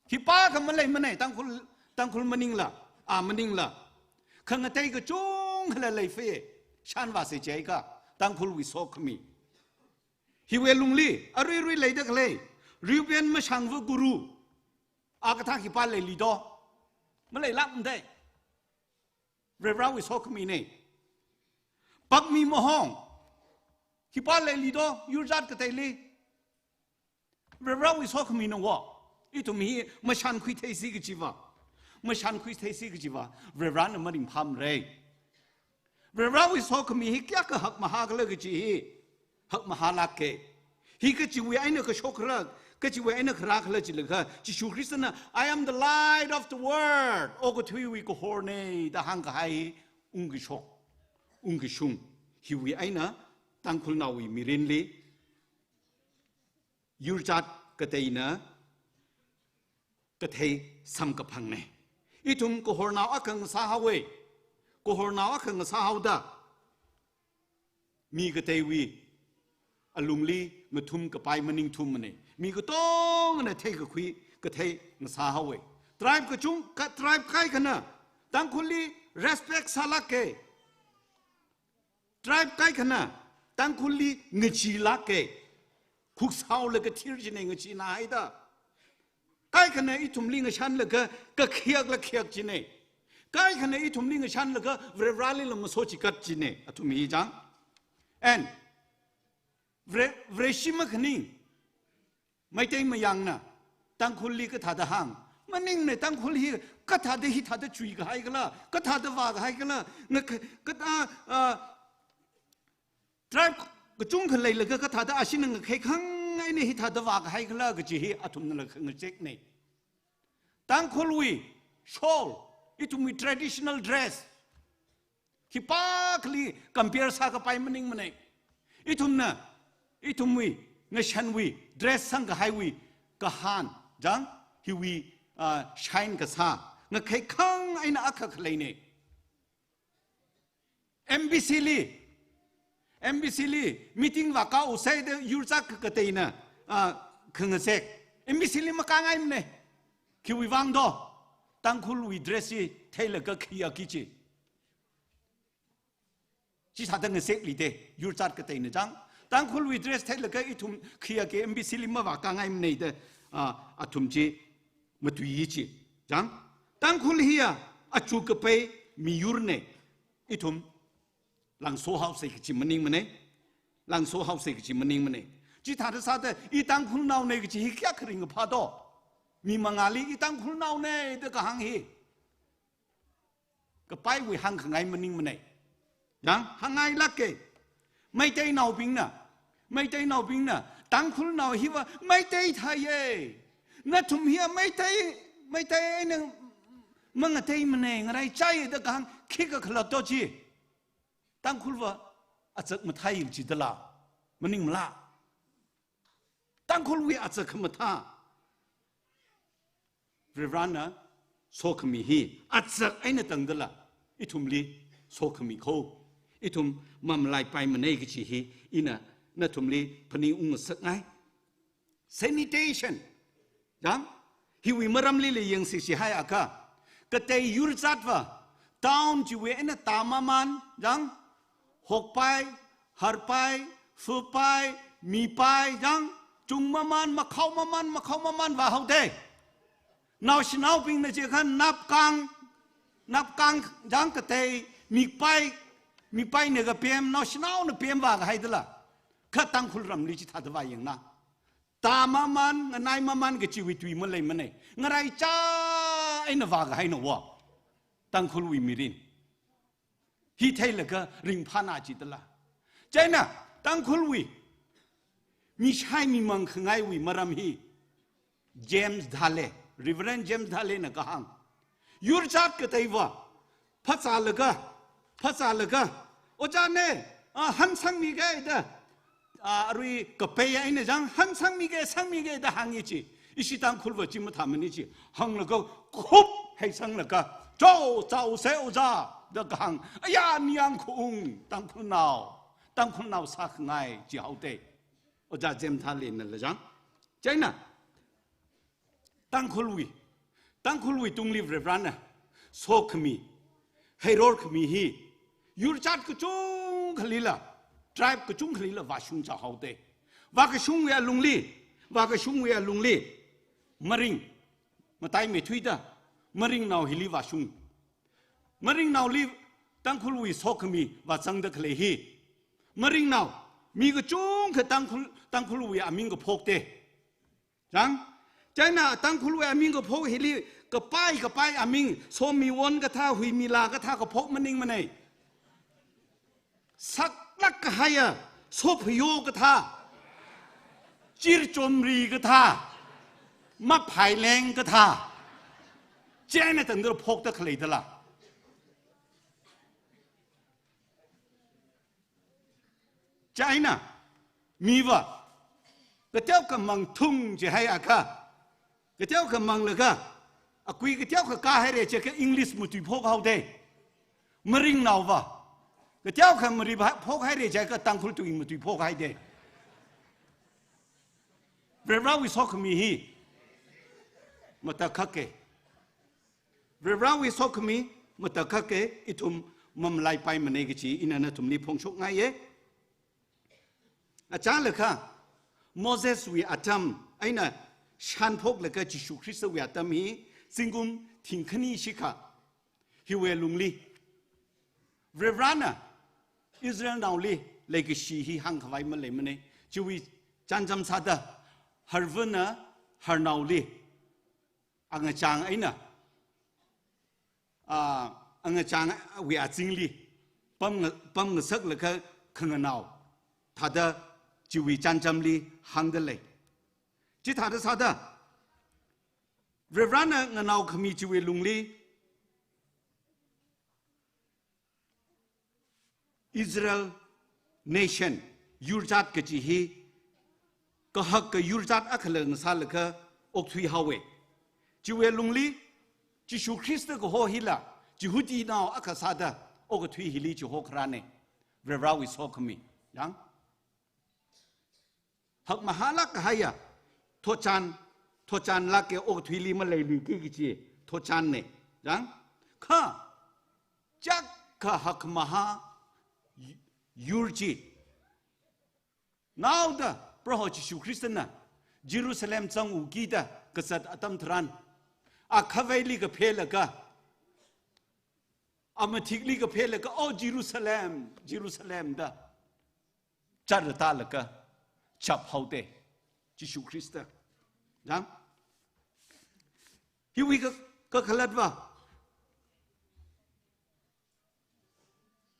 Khipākha maleimanei, Tangkhul, Tangkhul maningla, a maningla. Khangatei kachungkhala leifei, shan vāsei chiakha, Tangkhulwui sokhami. Hiwui lungli, aruirui leida khalei, Reuben Mashangva Guru, a kathā khipā leiluido? Maleilākmandei. Varivarawui sokhaminei. Pakmi Mahong, khipā leiluido, yurjat kateili? Varivarawui sokhaminei wo. Ithum hi mashankhui theisi kajiva, mashankhui theisi kajiva, Varivarana maringphāmarei. Varivarawui sokhami hi kayākha hakmahā khala kaji hi hakmahālākei. Hi kachiwui eina kashok khala, kachiwui eina kharā khala jilaga, Jishu Khristana, "I am the light of the world, okathuiwui kahornei," da hāngkahai ungkashok, ungkashung. Hiwui eina Tangkhulnaowui mirinli yurjat kateina kathei samkaphangnei. Ithum kahornao akha ngasāhaowei. Kahornao akha ngasāhaoda, mi kateiwui alungli ngathum kapai maningthummanei. Mi katongana theikakhui kathei ngasāhaowei. Tribe kachung, ka-, tribe kaikhana Tangkhulli respect sālākei. Tribe kaikhana Tangkhulli ngacheelākei. Khuksaolaga thir jinei ngacheenā haida. Kaikhana ithumli ngashanlaga kakhayak la khayak jinei. Kaikhana ithumli ngashanlaga Varivaralila maso chikat jinei. Athum hi jang. And Vare-, Vareshi makhaning, Meitei mayangna Tangkhulli kathāda hāng? Maningnei, Tangkhul hi kathāda hithāda chuikahai khala, kathāda vākahai khala, nga ka-, kathā, ah, tribe kachungkha leilaga kathāda ashina ngakheikhang eina hithāda vākahai khala kaji hi athumnala khangazeknei. Tangkhulwui shawl, ithumwui traditional dress, khipākhali compare sākapai maningmanei. Ithumna, ithumwui ngashanwui, dress sangkahaiwui kahān, jang, hiwui, ah, shine kasā, ngakheikhang eina akha khaleinei. M B C li, M B C li meeting vākāhaosei da yurjat kateina, ah, khangazek. M B C li makāngaimanei. Khiwuivang do? Tangkhulwui dress hi theilaga khayaki ji. Chithāda ngazeklidei, yurjat kateina jang. Tangkhulwui dress theilaga ithum khayaki M B C li mavākāngaimanei da, ah, athum chi matuiyi ji. Jang, Tangkhul hiya achukapai miyurnei. Ithum langsohaosei kaji maningmanei. Langsohaosei kaji maningmanei. Chithāda sāda, "I Tangkhulnaonei," kaji hi kayākha ringkaphā do? Mi mangāli "I Tangkhulnaonei" da kahāng hi kapaiwui hāngkhangai maningmanei. Jang, hāngngailākei. Meiteinaobingna, Meiteinaobingna, "Tangkhulnao hiva Meitei thāiye. Nathum hiya Meitei, Meitei eina mangateimanei, ngaraichāiye" da kahāng khikha khala do ji? Tangkhulva azak mathāi jidala, maningmala. Tangkhulwui azak khamathā Varivarana sokhami hi azak eina tangdala, ithumli sokhami kho, ithum mamalaipaimana kachi hi ina nathumli phaningungngasakngai. Sanitation, jang, hiwui maramlila yangsi chihaiakha, katei yurjatva, town chiwui eina tāmaman, jang, hokpai, harpai, fupai, mipai, jang, chungmaman, makhao maman, makhao maman vāhaoda. Naoshinaobingna chikha napkang, napkang, jang, katei mikpai, mikpaina kapem, naoshinaona pemvā kahaidala. Kha Tangkhul ramli chithāda vāyangna. Tāmaman, nganaimaman kachiwui tui maleimana. Ngaraichā eina vākahaina va Tangkhulwui mirin. Hi theilaga ringphāna jidala. Chieina Tangkhulwui mishai mimang khangaiwui maram hi James Thale, Reverend James Thale na kahāng, yurjat kateiva phazālaga, phazālaga, ojā ne, a, han sangmige da, a, arui kapai eina jang, han sangmige, sangmige da hāngi chi. Ishi Tangkhulva chi mathāmana chi. Hānglaga khup haisanglaga, "Cho, chaose ojā," da kahāng. Aya, ningyāng khaung, Tangkhulnao, Tangkhulnao sākhangai jihaoda. Ojā James Thale nala jang. Chieina Tangkhulwui, Tangkhulwui tungli Varivarana sokhami, heirorkhami hi yurjat kachungkhalila, tribe kachungkhalila vāshungchā haoda. Vākashungwui alungli, vākashungwui alungli, Maring, mataimeithuida, Maringnao hili vāshung. Maringnaoli Tangkhulwui sokhami vāzangda khalei hi. Maringnao, mi kachungkha Tangkhul, Tangkhulwui aming kaphokda. Jang, chieina Tangkhulwui aming kaphok hili kapai kapai aming, Somiwon kathā, Huimila kathā kaphok maningmana. Saklāk kahaiya, Sophayo kathā, Chirchomri kathā, Maphaileng kathā, chieina tangda phokda khaleidala. Chieina, miva, kateokha mangthung jihaiakha, kateokha manglaga, akui kateokha kāhaira jiakha English matuiphok haoda. Maringnaova, kateokha mari ba-, phokhaira jiakha Tangkhul tui matuiphok haida. Varivarawui sokhami hi matakhake. Varivarawui sokhami matakhake, ithum mamalaipaimana kachi ina nathumli phongshokngaiya. Achālakha, Moseswui atam eina shānphoklaga Jishu Khristawui atam hi zingkum thingkhani shikha, hiwui alungli Varivarana Israelnaoli leikashi hi hāngkhavai maleimana. Chiwui chānjam sāda, Harvana harnaoli angachang eina, a, angachangwui azingli pam nga-, pamngasaklaga khanganao thāda chiwui chānjamli hāngda lei. Chithāda sāda, Varivarana nganaokhami chiwui alungli Israel nation, yurjat kachi hi, kahaka yurjat akhala ngasālaga okthui haowa. Chiwui alungli, Jishu Khrista kaho hila, Jihudinao akha sāda okathui hili chihokharāna. Varivarawui sokhami. Jang? Hakmahālāk kahaiya, thotchan, thotchanlāka, okathuili maleiluiki kachi, thotchanna. Jang? Kha, chiyākha hakmahā yu-, yur chi, naoda Proho Jishu Khristana Jerusalem zangukida kazat atam tharan, akhaveili kaphelaga, amathikli kaphelaga, "O Jerusalem, Jerusalem," da chara tālaga chap haoda, Jishu Khrista. Jang? Hiwui ka, kakhalatva,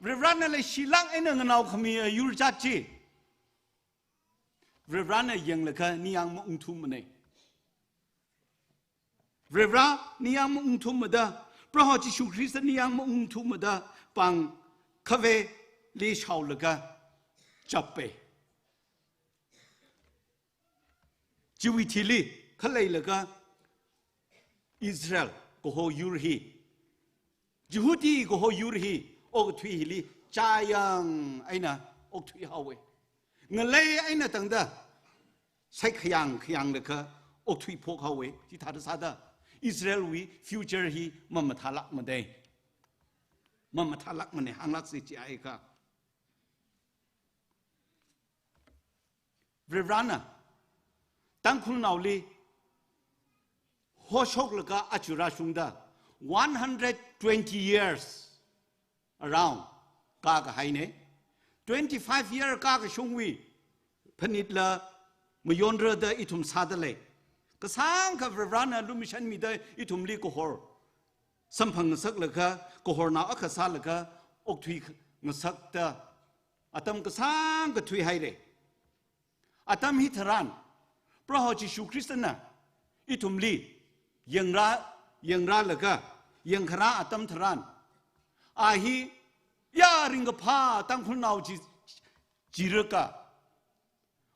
Varivarana leishilāk eina nganaokhami yurjat chi, Varivarana yanglaga ningyāng maungthummana. Varivara ningyāng maungthummada, Proho Jishu Khrista ningyāng maungthummada, pāng khave li shaolaga chappe. Chiwui thili khaleilaga Israel kaho yur hi, Jihudi kaho yur hi, okathui hili chāyang eina okthui haowe. Ngalei eina tangda saikhayang khayanglaga okthui phok haowe. Chithāda sāda Israelwui future hi mamathālākmane. Mamathālākmane, hānglāksa chiakha. Varivarana Tangkhulnaoli hoshoklaga aja rāshungda one hundred twenty years around kākahaine. Twenty-five year kākashungwui phanitla mayonrada ithum sāda lei. Kasāngkha Varivarana lumashanmida ithumli kahor samphang ngasaklaga, kahornao akha sālaga okthui ngasakta atam kasāngkha thuihaire. Atam hitharan Proho Jishu Khristana ithumli yangra, yangralaga yangkharā atam tharan, a hi ya ringkaphā Tangkhulnao chi, jiraka,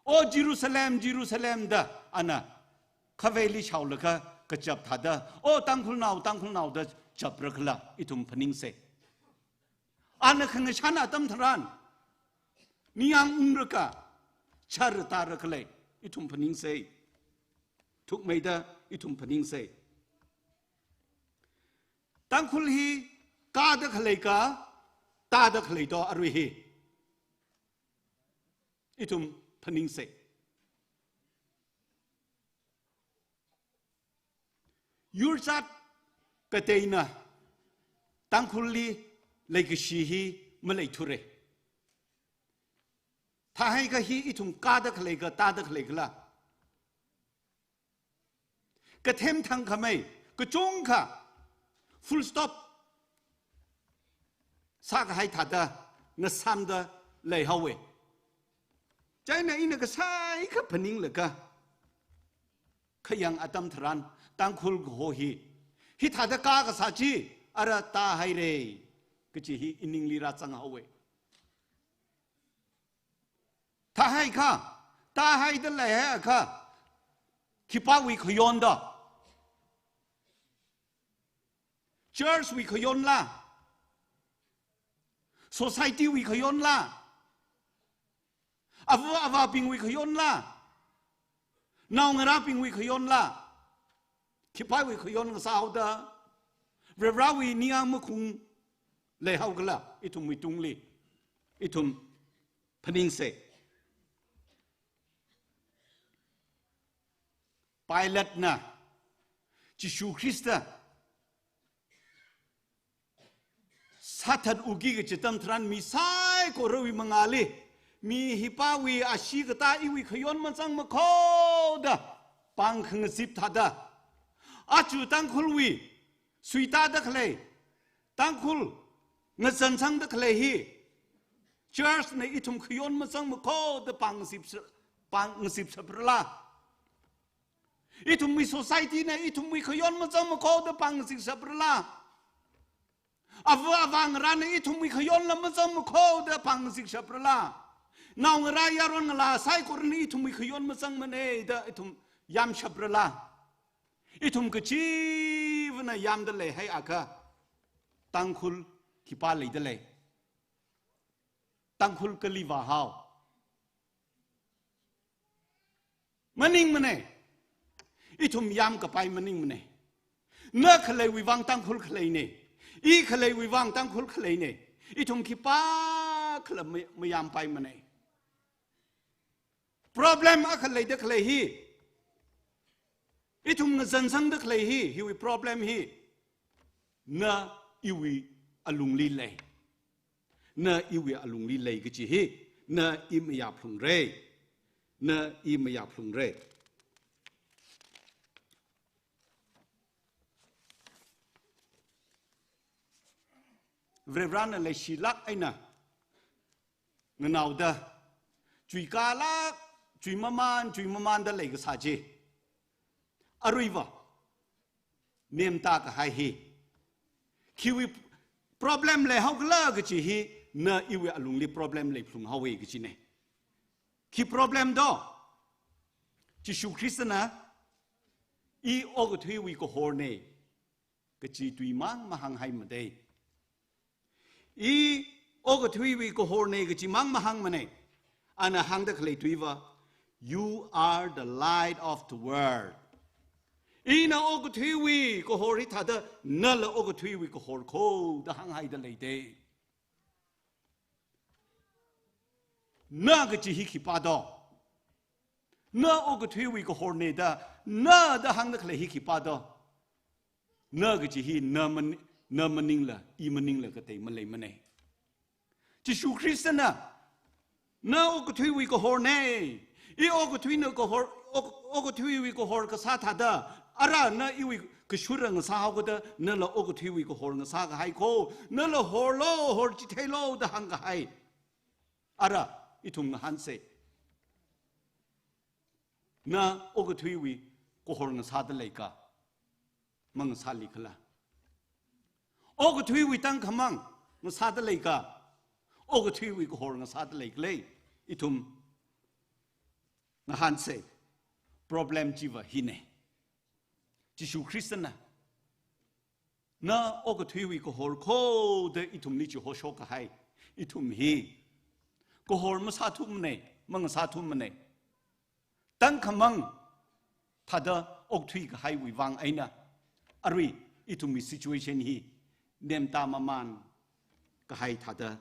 "O Jerusalem, Jerusalem," da ana khaveili shaolaga kachap thāda, "O Tangkhulnao, Tangkhulnao," da chapra khala ithum phaningse. Ana khangashan atam tharan ningyāng ungraka, char tāra khalei ithum phaningse. Thukmeida ithum phaningse. Tangkhul hi kāda khalei ka, tāda khalei to arui hi? Ithum phaningse. Yurchat kateina Tangkhulli leikashi hi maleithura. Thāhaikha hi ithum kāda khalei ka, tāda khalei kala? Kathem thangkhamei kachungkha full stop sākahai thāda ngasāmda leihaowe. Chieina ina kasāikha phaninglaga khayang atam tharan Tangkhul kaho hi hithāda kākasā chi ara tāhaire kaji hi iningli rāzanghaowe. Thāhaikha, tāhaida leihaiakha, khipāwui khayon da? Church wui khayonla? Society wui khayonla? Ava avābingwui khayonla? Naongarābingwui khayonla? Khipāwui khayon ngasāhaoda Varivarawui ningyāng makhung leihao kala ithumwui tungli? Ithum phaningse. Pilatena Jishu Khrista sāthat uki kachi atam tharan mi saikorawui mangāli, mi hipāwui ashee katā iwui khayon mazangmakho da pāng khangazip thāda, aja Tangkhulwui suitāda khalei, Tangkhul ngazansangda khalei hi, church na ithum khayon mazangmakho da pāng ngazip sa-, pāng ngazip shaprala? Ithumwui society na ithumwui khayon mazangmakho da pāng ngazip shaprala? Ava avāngarāna ithumwui khayonla mazangmakho da pāng ngazip shaprala? Naongarā yaron ngalā saikorana ithumwui khayon mazangmane da ithum yāmshaprala? Ithum kachivana yāmda leihaiakha, Tangkhul khipā leida lei? Tangkhul kali vāhao? Maningmane. Ithum yāmkapai maningmane. Na khaleiwui vang Tangkhul khaleine. I khaleiwui vang Tangkhul khaleine. Ithum khipākhala ma-, mayāmpaimane. Problem akha leida khalei hi, ithum ngazansangda khalei hi, hiwui problem hi na iwui alungli lei. Na iwui alungli lei kachi hi na i mayāphalungra. Na i mayāphalungra. Varivarana leishilāk eina nganaoda, chuikālāk, chuimamān, chuimamānda leikasā chi, aruiva nemtākahai hi, khiwui problem leihao kala kachi hi na iwui alungli problem leiphalung haowa kajina. Khi problem do? Jishu Khristana, "I okathuiwui kahorna," kaji tuimang mahānghaimada. "I okathuiwui kahorna," kajimang mahāngmana. Ana hāngda khalei tuiva, "You are the light of the world." Ina okathuiwui kahor hithāda, nala okathuiwui kahor kho da hānghaida leida. Na kaji hi khipā do? Na okathuiwui kahorna da, na da hāngda khalei hi khipā do? Na kaji hi na man-, na maningla, i maningla katei maleimana. Jishu Khristana, "Na okathuiwui kahorna. I okathuina kahor, ok-, okathuiwui kahor kasā thāda, ara na iwui kashura ngasā haokada, nala okathuiwui kahor ngasā kahai kho, nala horlu, horchitheilu," da hāngkahai. Ara, ithum ngahānsa. Na okathuiwui kahor ngasāda leika, mangasālikhala? Okathuiwui tangkhamang ngasāda leika, okathuiwui kahor ngasāda leikhala? Ithum ngahānsa. Problem chiva hina. Jishu Khristana, "Na okathuiwui kahor kho," da ithumli chihoshok kahai ithum hi kahor masāthumana, mangasāthumana. Tangkhamang thāda okthui kahaiwui vang eina, arui ithumwui situation hi nemta mamān kahai thāda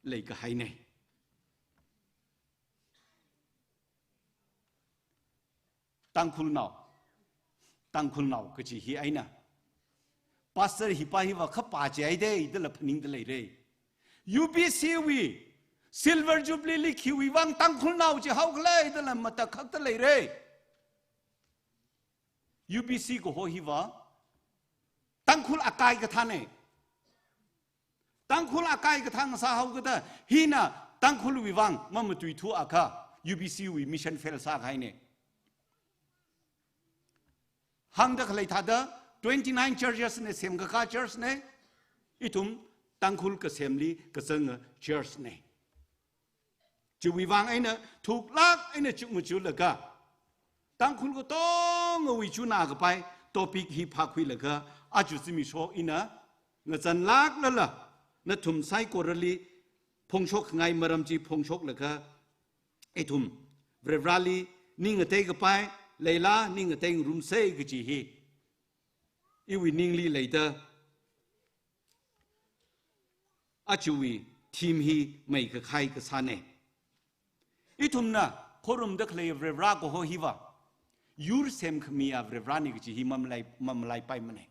leikahaina. Tangkhulnao, Tangkhulnao kaji hi eina, pastor hipā hiva khapā chihaida dala phaningda leira. U B C wui Silver Jubilee li khiwui vang Tangkhulnao chihaokhala dala matakhakta leira. U B C kaho hiva Tangkhul akai kathāna. Tangkhul akai kathā ngasā haokada, hina Tangkhulwui vang mamatuithu akha, U B C wui mission fail sākahaina. Hāngda khalei thāda, twenty-nine churches na semkakā church na, ithum Tangkhul kasemli kazanga church na. Chiwui vang eina thuklāk eina chukmajalaga, Tangkhul katongawui chunā kapai topic hi phākhuilaga, aja zimiksho ina ngazanlāklala, nathum saikorali phongshokngai maram chi phongshoklaga, ithum Varivarāli ning ngatei kapai, leila ning ngateingarumsa kaji hi iwui ningli leida, ajawui theme hi meikakhai kasāna. Ithumna khorumda khalei Varivarā kaho hiva yur semkhamiya Varivarāna kaji hi mamalai, mamalaipaimana.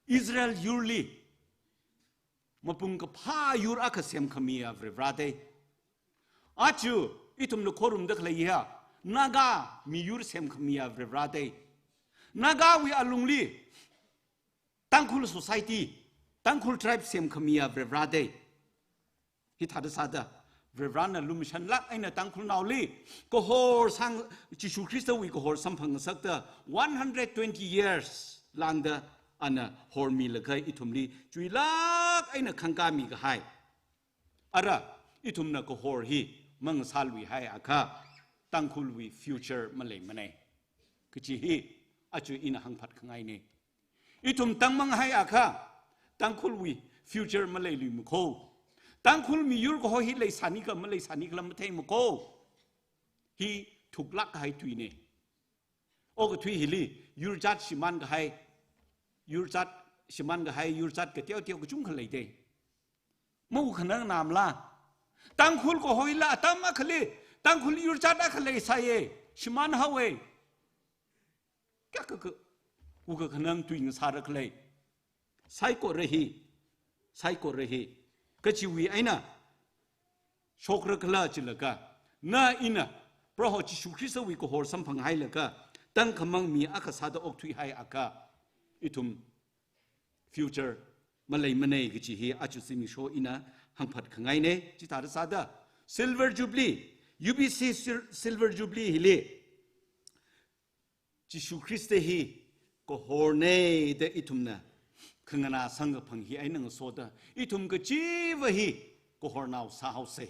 Israel yurli mapung kaphā yur akha semkhamiya Varivarā da. Aja ithumna khorumda khalei hiya Naga miyur semkhamiya Varivarā da. Nagawui alungli Tangkhul society, Tangkhul tribe semkhamiya Varivarā da. Hithāda sāda, Varivarāna lumashanlāk eina Tangkhulnaoli kahor sang, Jishu Khristawui kahor samphangngasakta one hundred twenty years lāngda ana hormilaga ithumli chuilāk eina khangkāmi kahai. Ara, ithumna kahor hi mangasāluihai akha, Tangkhulwui future maleimana kaji hi aja ina hāngphat khangaina. Ithum tangmanghai akha, Tangkhulwui future maleiluima kho. Tangkhul miyur kaho hi leisāni kala maleisāni kala matheima kho. Hi thuklāk kahai tuina. Okathui hili yurjat shimān kahai, yurjat shimān kahai, yurjat kateoteo kachungkha lei da. Mau khanang namla. Tangkhul kaho hila atam akhali Tangkhul yurjat akha leisāya, shimān haowa. Kayākha, wukkhanang tui ngasāra khala. Saikora hi, saikora hi kachiwui eina shokra khala jilaga, na ina Proho Jishu Khristawui kahor samphanghailaga, tangkhamang mi akha sāda okthuihai akha, ithum future maleimana kaji hi aja zimiksho ina hāngphat khangaina. Chithāda sāda, Silver Jubilee, U B C Sil-, Silver Jubilee hili Jishu Khrista hi kahorna da ithumna khanganā samkaphang hi eina ngasoda, ithum kachiva hi kahornao sāhaosei.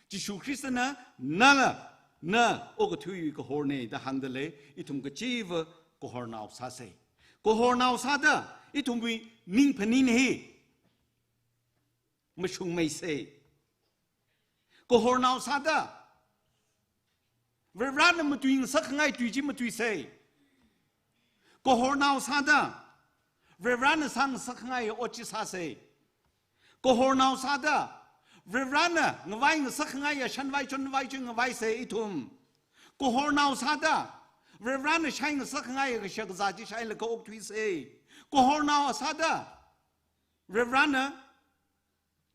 Jishu Khristana, nala, na okathuiwui kahornei da hāngda lei, ithum kachiva kahornao sāsei. Kahornao sāda, ithumwui ning phaning hi mashungmeisei. Kahornao sāda, Varivarana matuingasakkhangai tui chi matuisei. Kahornao sāda, Varivarana sāngasakkhangai ot chi sāsei. Kahornao sāda, Varivarana ngavai ngasakkhangai shanvai chonvai chi ngavaisei ithum. Kahornao sāda, Varivarana shaingasakkhangai kashakazā chi shailaga okthuisei. Kahornao sāda, Varivarana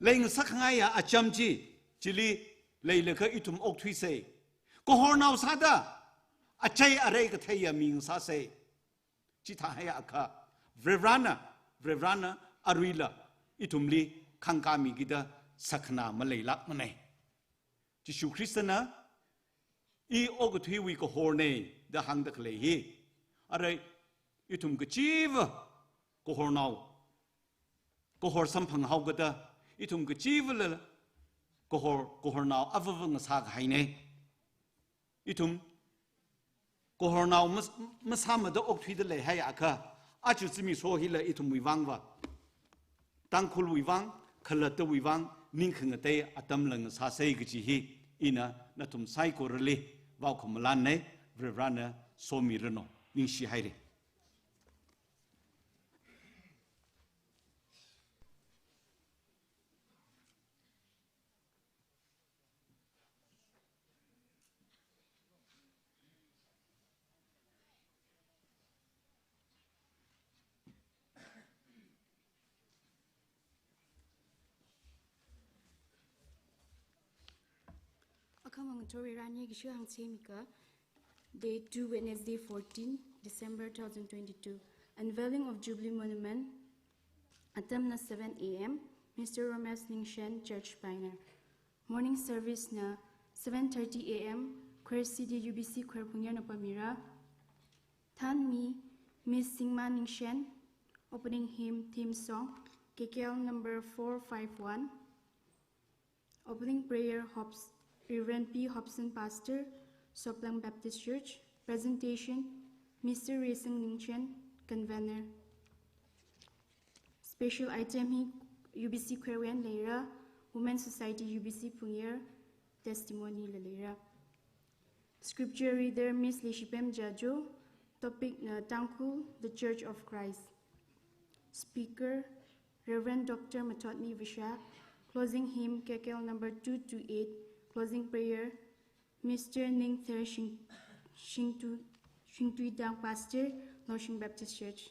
leingasakkhangai acham chi, chili leilaga ithum okthuisei. Kahornao sāda, achei arei katheiya mi ngasāsei. Chithāhaiakha, Varivarana, Varivarana aruila ithumli khangkāmi kida sakna maleilākmanei. Jishu Khristana, I okathuiwui kahornei da hāngda khalei hi. Arui, ithum kachiva kahornao, kahor samphanghaokida, ithum kachivala kahor, kahornao avava ngasākahainei. Ithum kahornao mas-, masāmada okthuida leihaiakha, aja zimiksho hila ithumwui vangva, Tangkhulwui vang, khalattawui vang, ning khangatei atamla ngasāsei kaji hi, ina nathum saikorali vaokhamalanei, Varivarana somiranu, ningshihairei. Akhamang Tori Rani Gishu Hang Semika, day two, Wednesday, fourteen December two thousand twenty-two. Unveiling of Jubilee Monument, atamna seven A M, Mister Romes Ningshen, Church Pioneer. Morning service na seven thirty A M, Kwer City U B C Kwer Phungyar na pamira. Thanmi, Miss Singma Ningshen, opening hymn, theme song, K K L number four five one. Opening prayer, Hobs-, Reverend P Hobson, Pastor, Soplang Baptist Church. Presentation, Mister Resing Ningshen, Convener. Special item hi U B C Kwerwui eina leira, Women Society U B C Phungyar, testimony la leira. Scripture reader, Miss Leshipem Jajo. Topic na Tangkhul, The Church of Christ. Speaker, Reverend Doctor Mathotmi Vishak. Closing hymn, K K L number two two eight. Closing prayer, Mister Ningther Shing-, Shingtu-, Shingtuidang, Pastor, Loshing Baptist Church.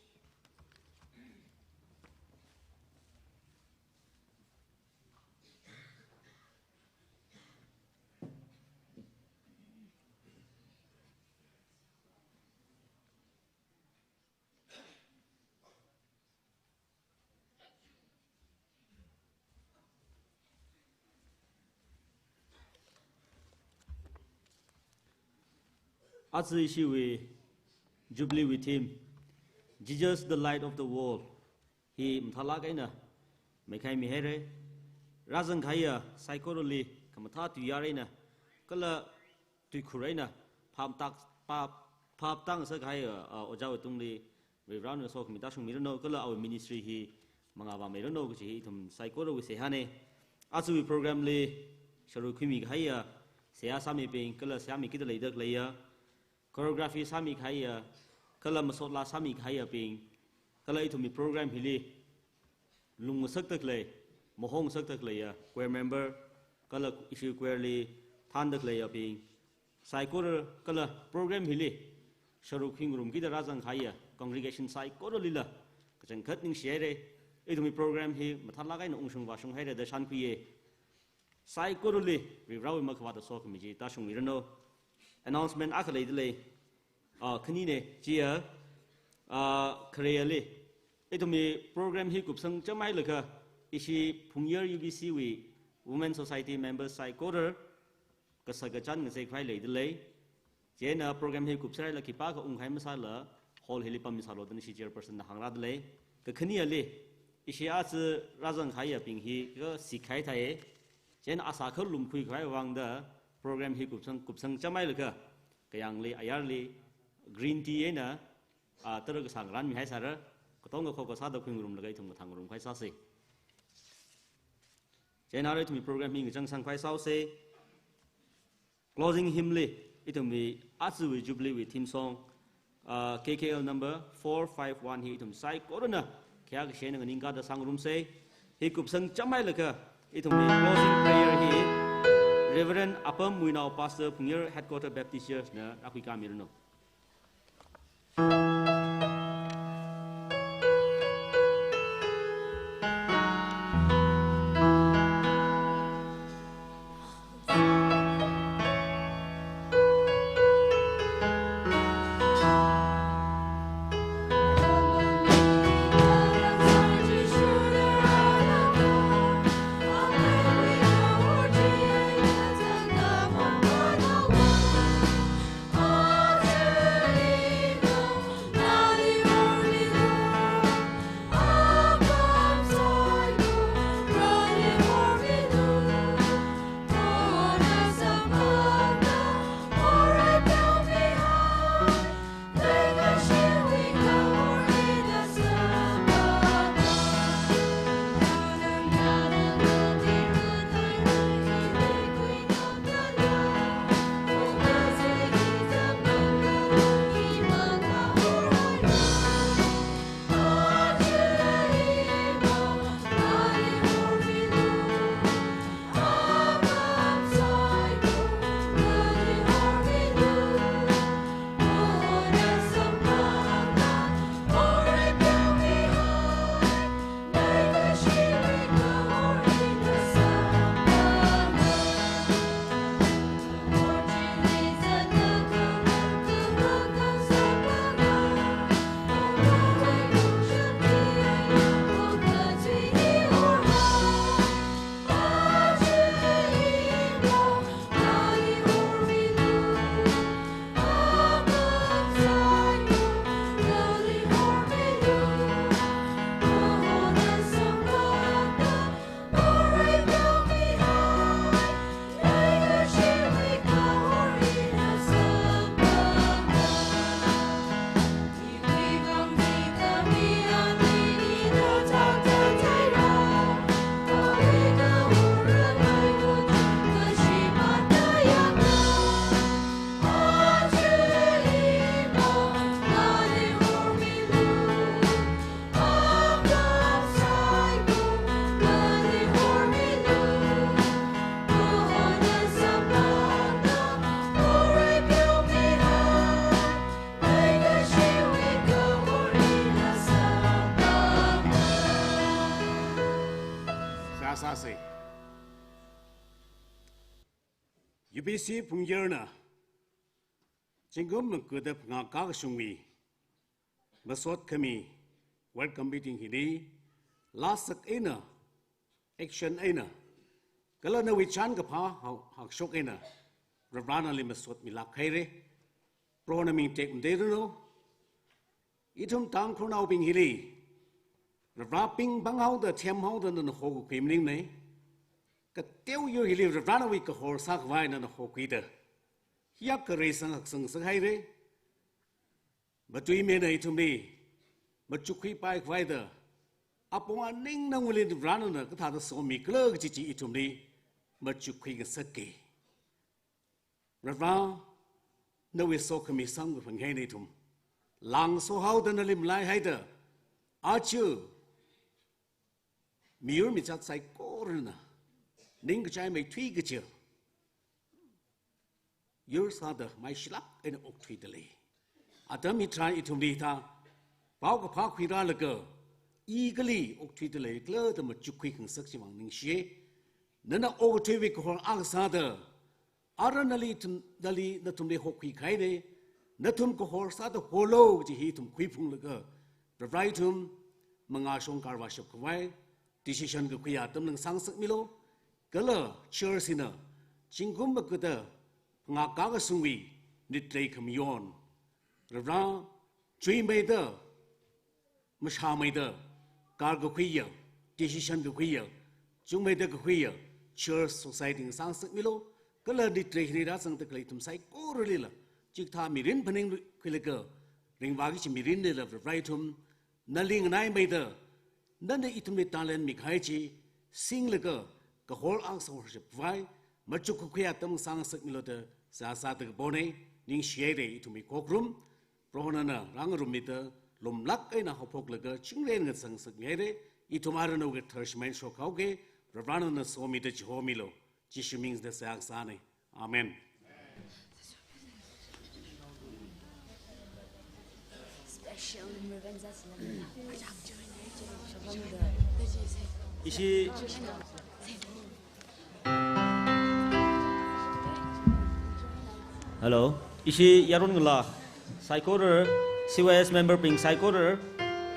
Aja ishiwui Jubilee wui theme, Jesus, the Light of the World, hi mathālāk eina meikhai mihairei. Rāzangkahaiya saikorali khamathā tuiyār eina, kala tuikhur eina, phap tak, phap, phap tang sākahaiya, uh, ojāwui tungli, Varivarana sokhami tāshungmiranu, kala awui ministry hi mangā vāmeiranu kaji hi ithum saikorawui seihānei. Ajawui program li sharuk khuimi kahaiya, seihā sāmibing, kala seihā mikida leida khaleiya, choreography sāmi kahaiya, kala masot laa sāmi kahaiyabing, kala ithumwui program hili lungngasakda khalei, mahongngasakda khaleiya choir member, kala ishi choir li thānda khaleiyabing, saikora kala program hili sharuk khuingarum kida rāzang kahaiya congregation saikoralila kachangkhat ningshihairei. Ithumwui program hi mathālāk eina ungshung vāshunghaira da shānkhuiya. Saikorali Varivarawui makhavāta sokhami chi tāshungmiranu. Announcement akha leida lei. Ah, khaninei, chiya, ah, khareli ithumwui program hi kupsang chāmhailaga, ishi Phungyar U B C wui Women Society members saikora kasā kachān ngazek khavai leida lei. Chieina program hi kupserhailala khipākha ungkahai masāla hall hili pammisālu da ishi chairperson na hāngrāda lei. Kakhaneli, Ishi aja rāzangkhaiyabing hi kha sikhai thai. Chieina asā kha lumkhui khavai vangda program hi kupsang, kupsang chāmhailaga, kayāngli, ayarli, green tea eina, a, tara kasā ngarānmihai sāra, katonga khokha sāda khuingarumlaga ithum kathāngarumkhavai sāsa. Chieina arui ithumwui program hi ngachangsangkhavai sāsa. Closing hymn li, ithumwui ajawui Jubilee wui theme song, uh, K K L number four five one hi ithum saikorana khayākashi eina nganingkāda sāngarumsa. Hi kupsang chāmhailaga, ithumwui closing prayer hi Reverend Apam Muinao, Pastor, Phungyar Headquarter Baptist Church na rākhuikāmiranu. Sāsāsa. U B C Phungyarna zingkum magada phangā kakashungwui masot khami welcome meeting hili, lāsak eina, action eina, kala nawui chānkaphā hao-, hāngshok eina, Varivarana nali masot milāk haira. Prohona ming tekmateiranu. Ithum Tangkhulnaobing hili, Varivara ping panghaoda, themhaoda nana hokakhui maningmana. Kateo yur hili Varivara nawui kahor sākhavai nana hokhuida, hiyākha reisang haksang sāhaira. Matuimana ithumli machukkhuipai khavaida, apong aning nawuili Varivara nana kathāda somikhala kaji chi ithumli machukkhui ngasaka. Varivara, nawui sokhami samkaphanghaina ithum. Lāngsohaoda nali malaihaida, aja miyur mizat saikorana ningkachai maithui kaja yur sāda maishilāk eina okthuida lei. Atam hitharan ithumli thā paokaphā khuirālaga, i kali okthuida leikhala da machukkhui khangasak chivang ningshiya. Nana okathuiwui kahor akha sāda, ara nali ithum, nali nathumli hokhui kahaina, nathum kahor sāda holu kaji hi ithum khuiphunglaga, Varivara ithum mangā shongkar vāshap khavai decision kakhui atam ngasāngasakmilu. Kala church hina zingkum magada phangā kakashungwui nitlei khamayon, Varivara chuimeida, mashāmeida, kar kakhuiya, decision kakhuiya, chungmeida kakhuiya church society ngasāngasakmilu, kala literary hi rāzangda khalei ithum saikoralila chikathā mirin phaningkhuilaga ringvāki kaji mirinlila Varivara ithum nali nganaimeida, nana ithumli talent mikahai chi singlaga kahor akha sāhorshapvai, machuk kakhui atam ngasāngasakmilu da seihā sāda kapona. Ningshihaira ithumwui khokharum, Proho nana rāngarummida lumlāk eina haophoklaga chingri eina ngasāngasakmihaira. Ithum arui nawui kathar shimān shokhaoki, Varivara nana somida chihomilu. Jishu mingda seihā sāna. Amen. Ishi Hello. Ishi yaron ngalā saikora, C Y S member bing saikora,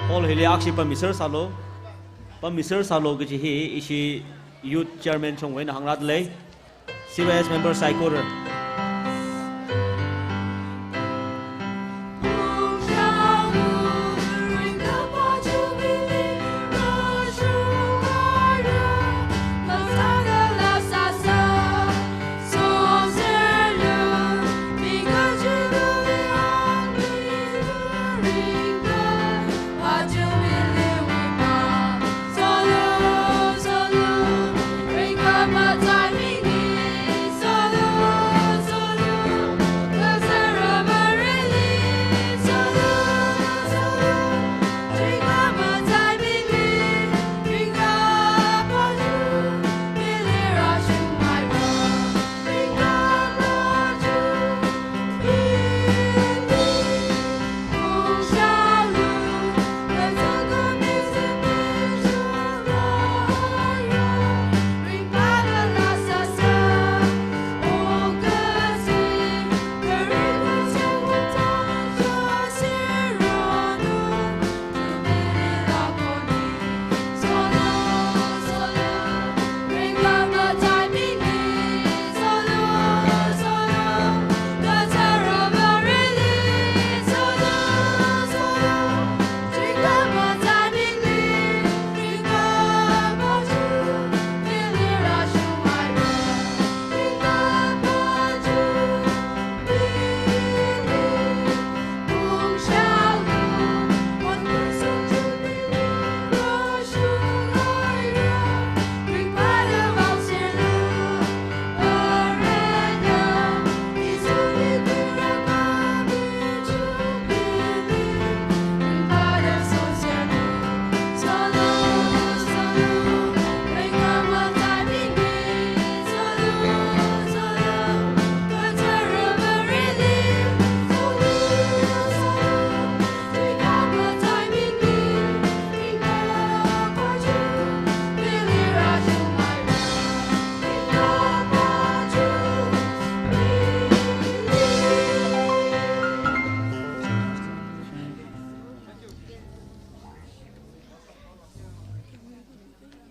hall hili akhashi pammi sālu, pammi sālu kaji hi ishi youth chairman chungwui eina hāngrāda lei. C Y S member saikora.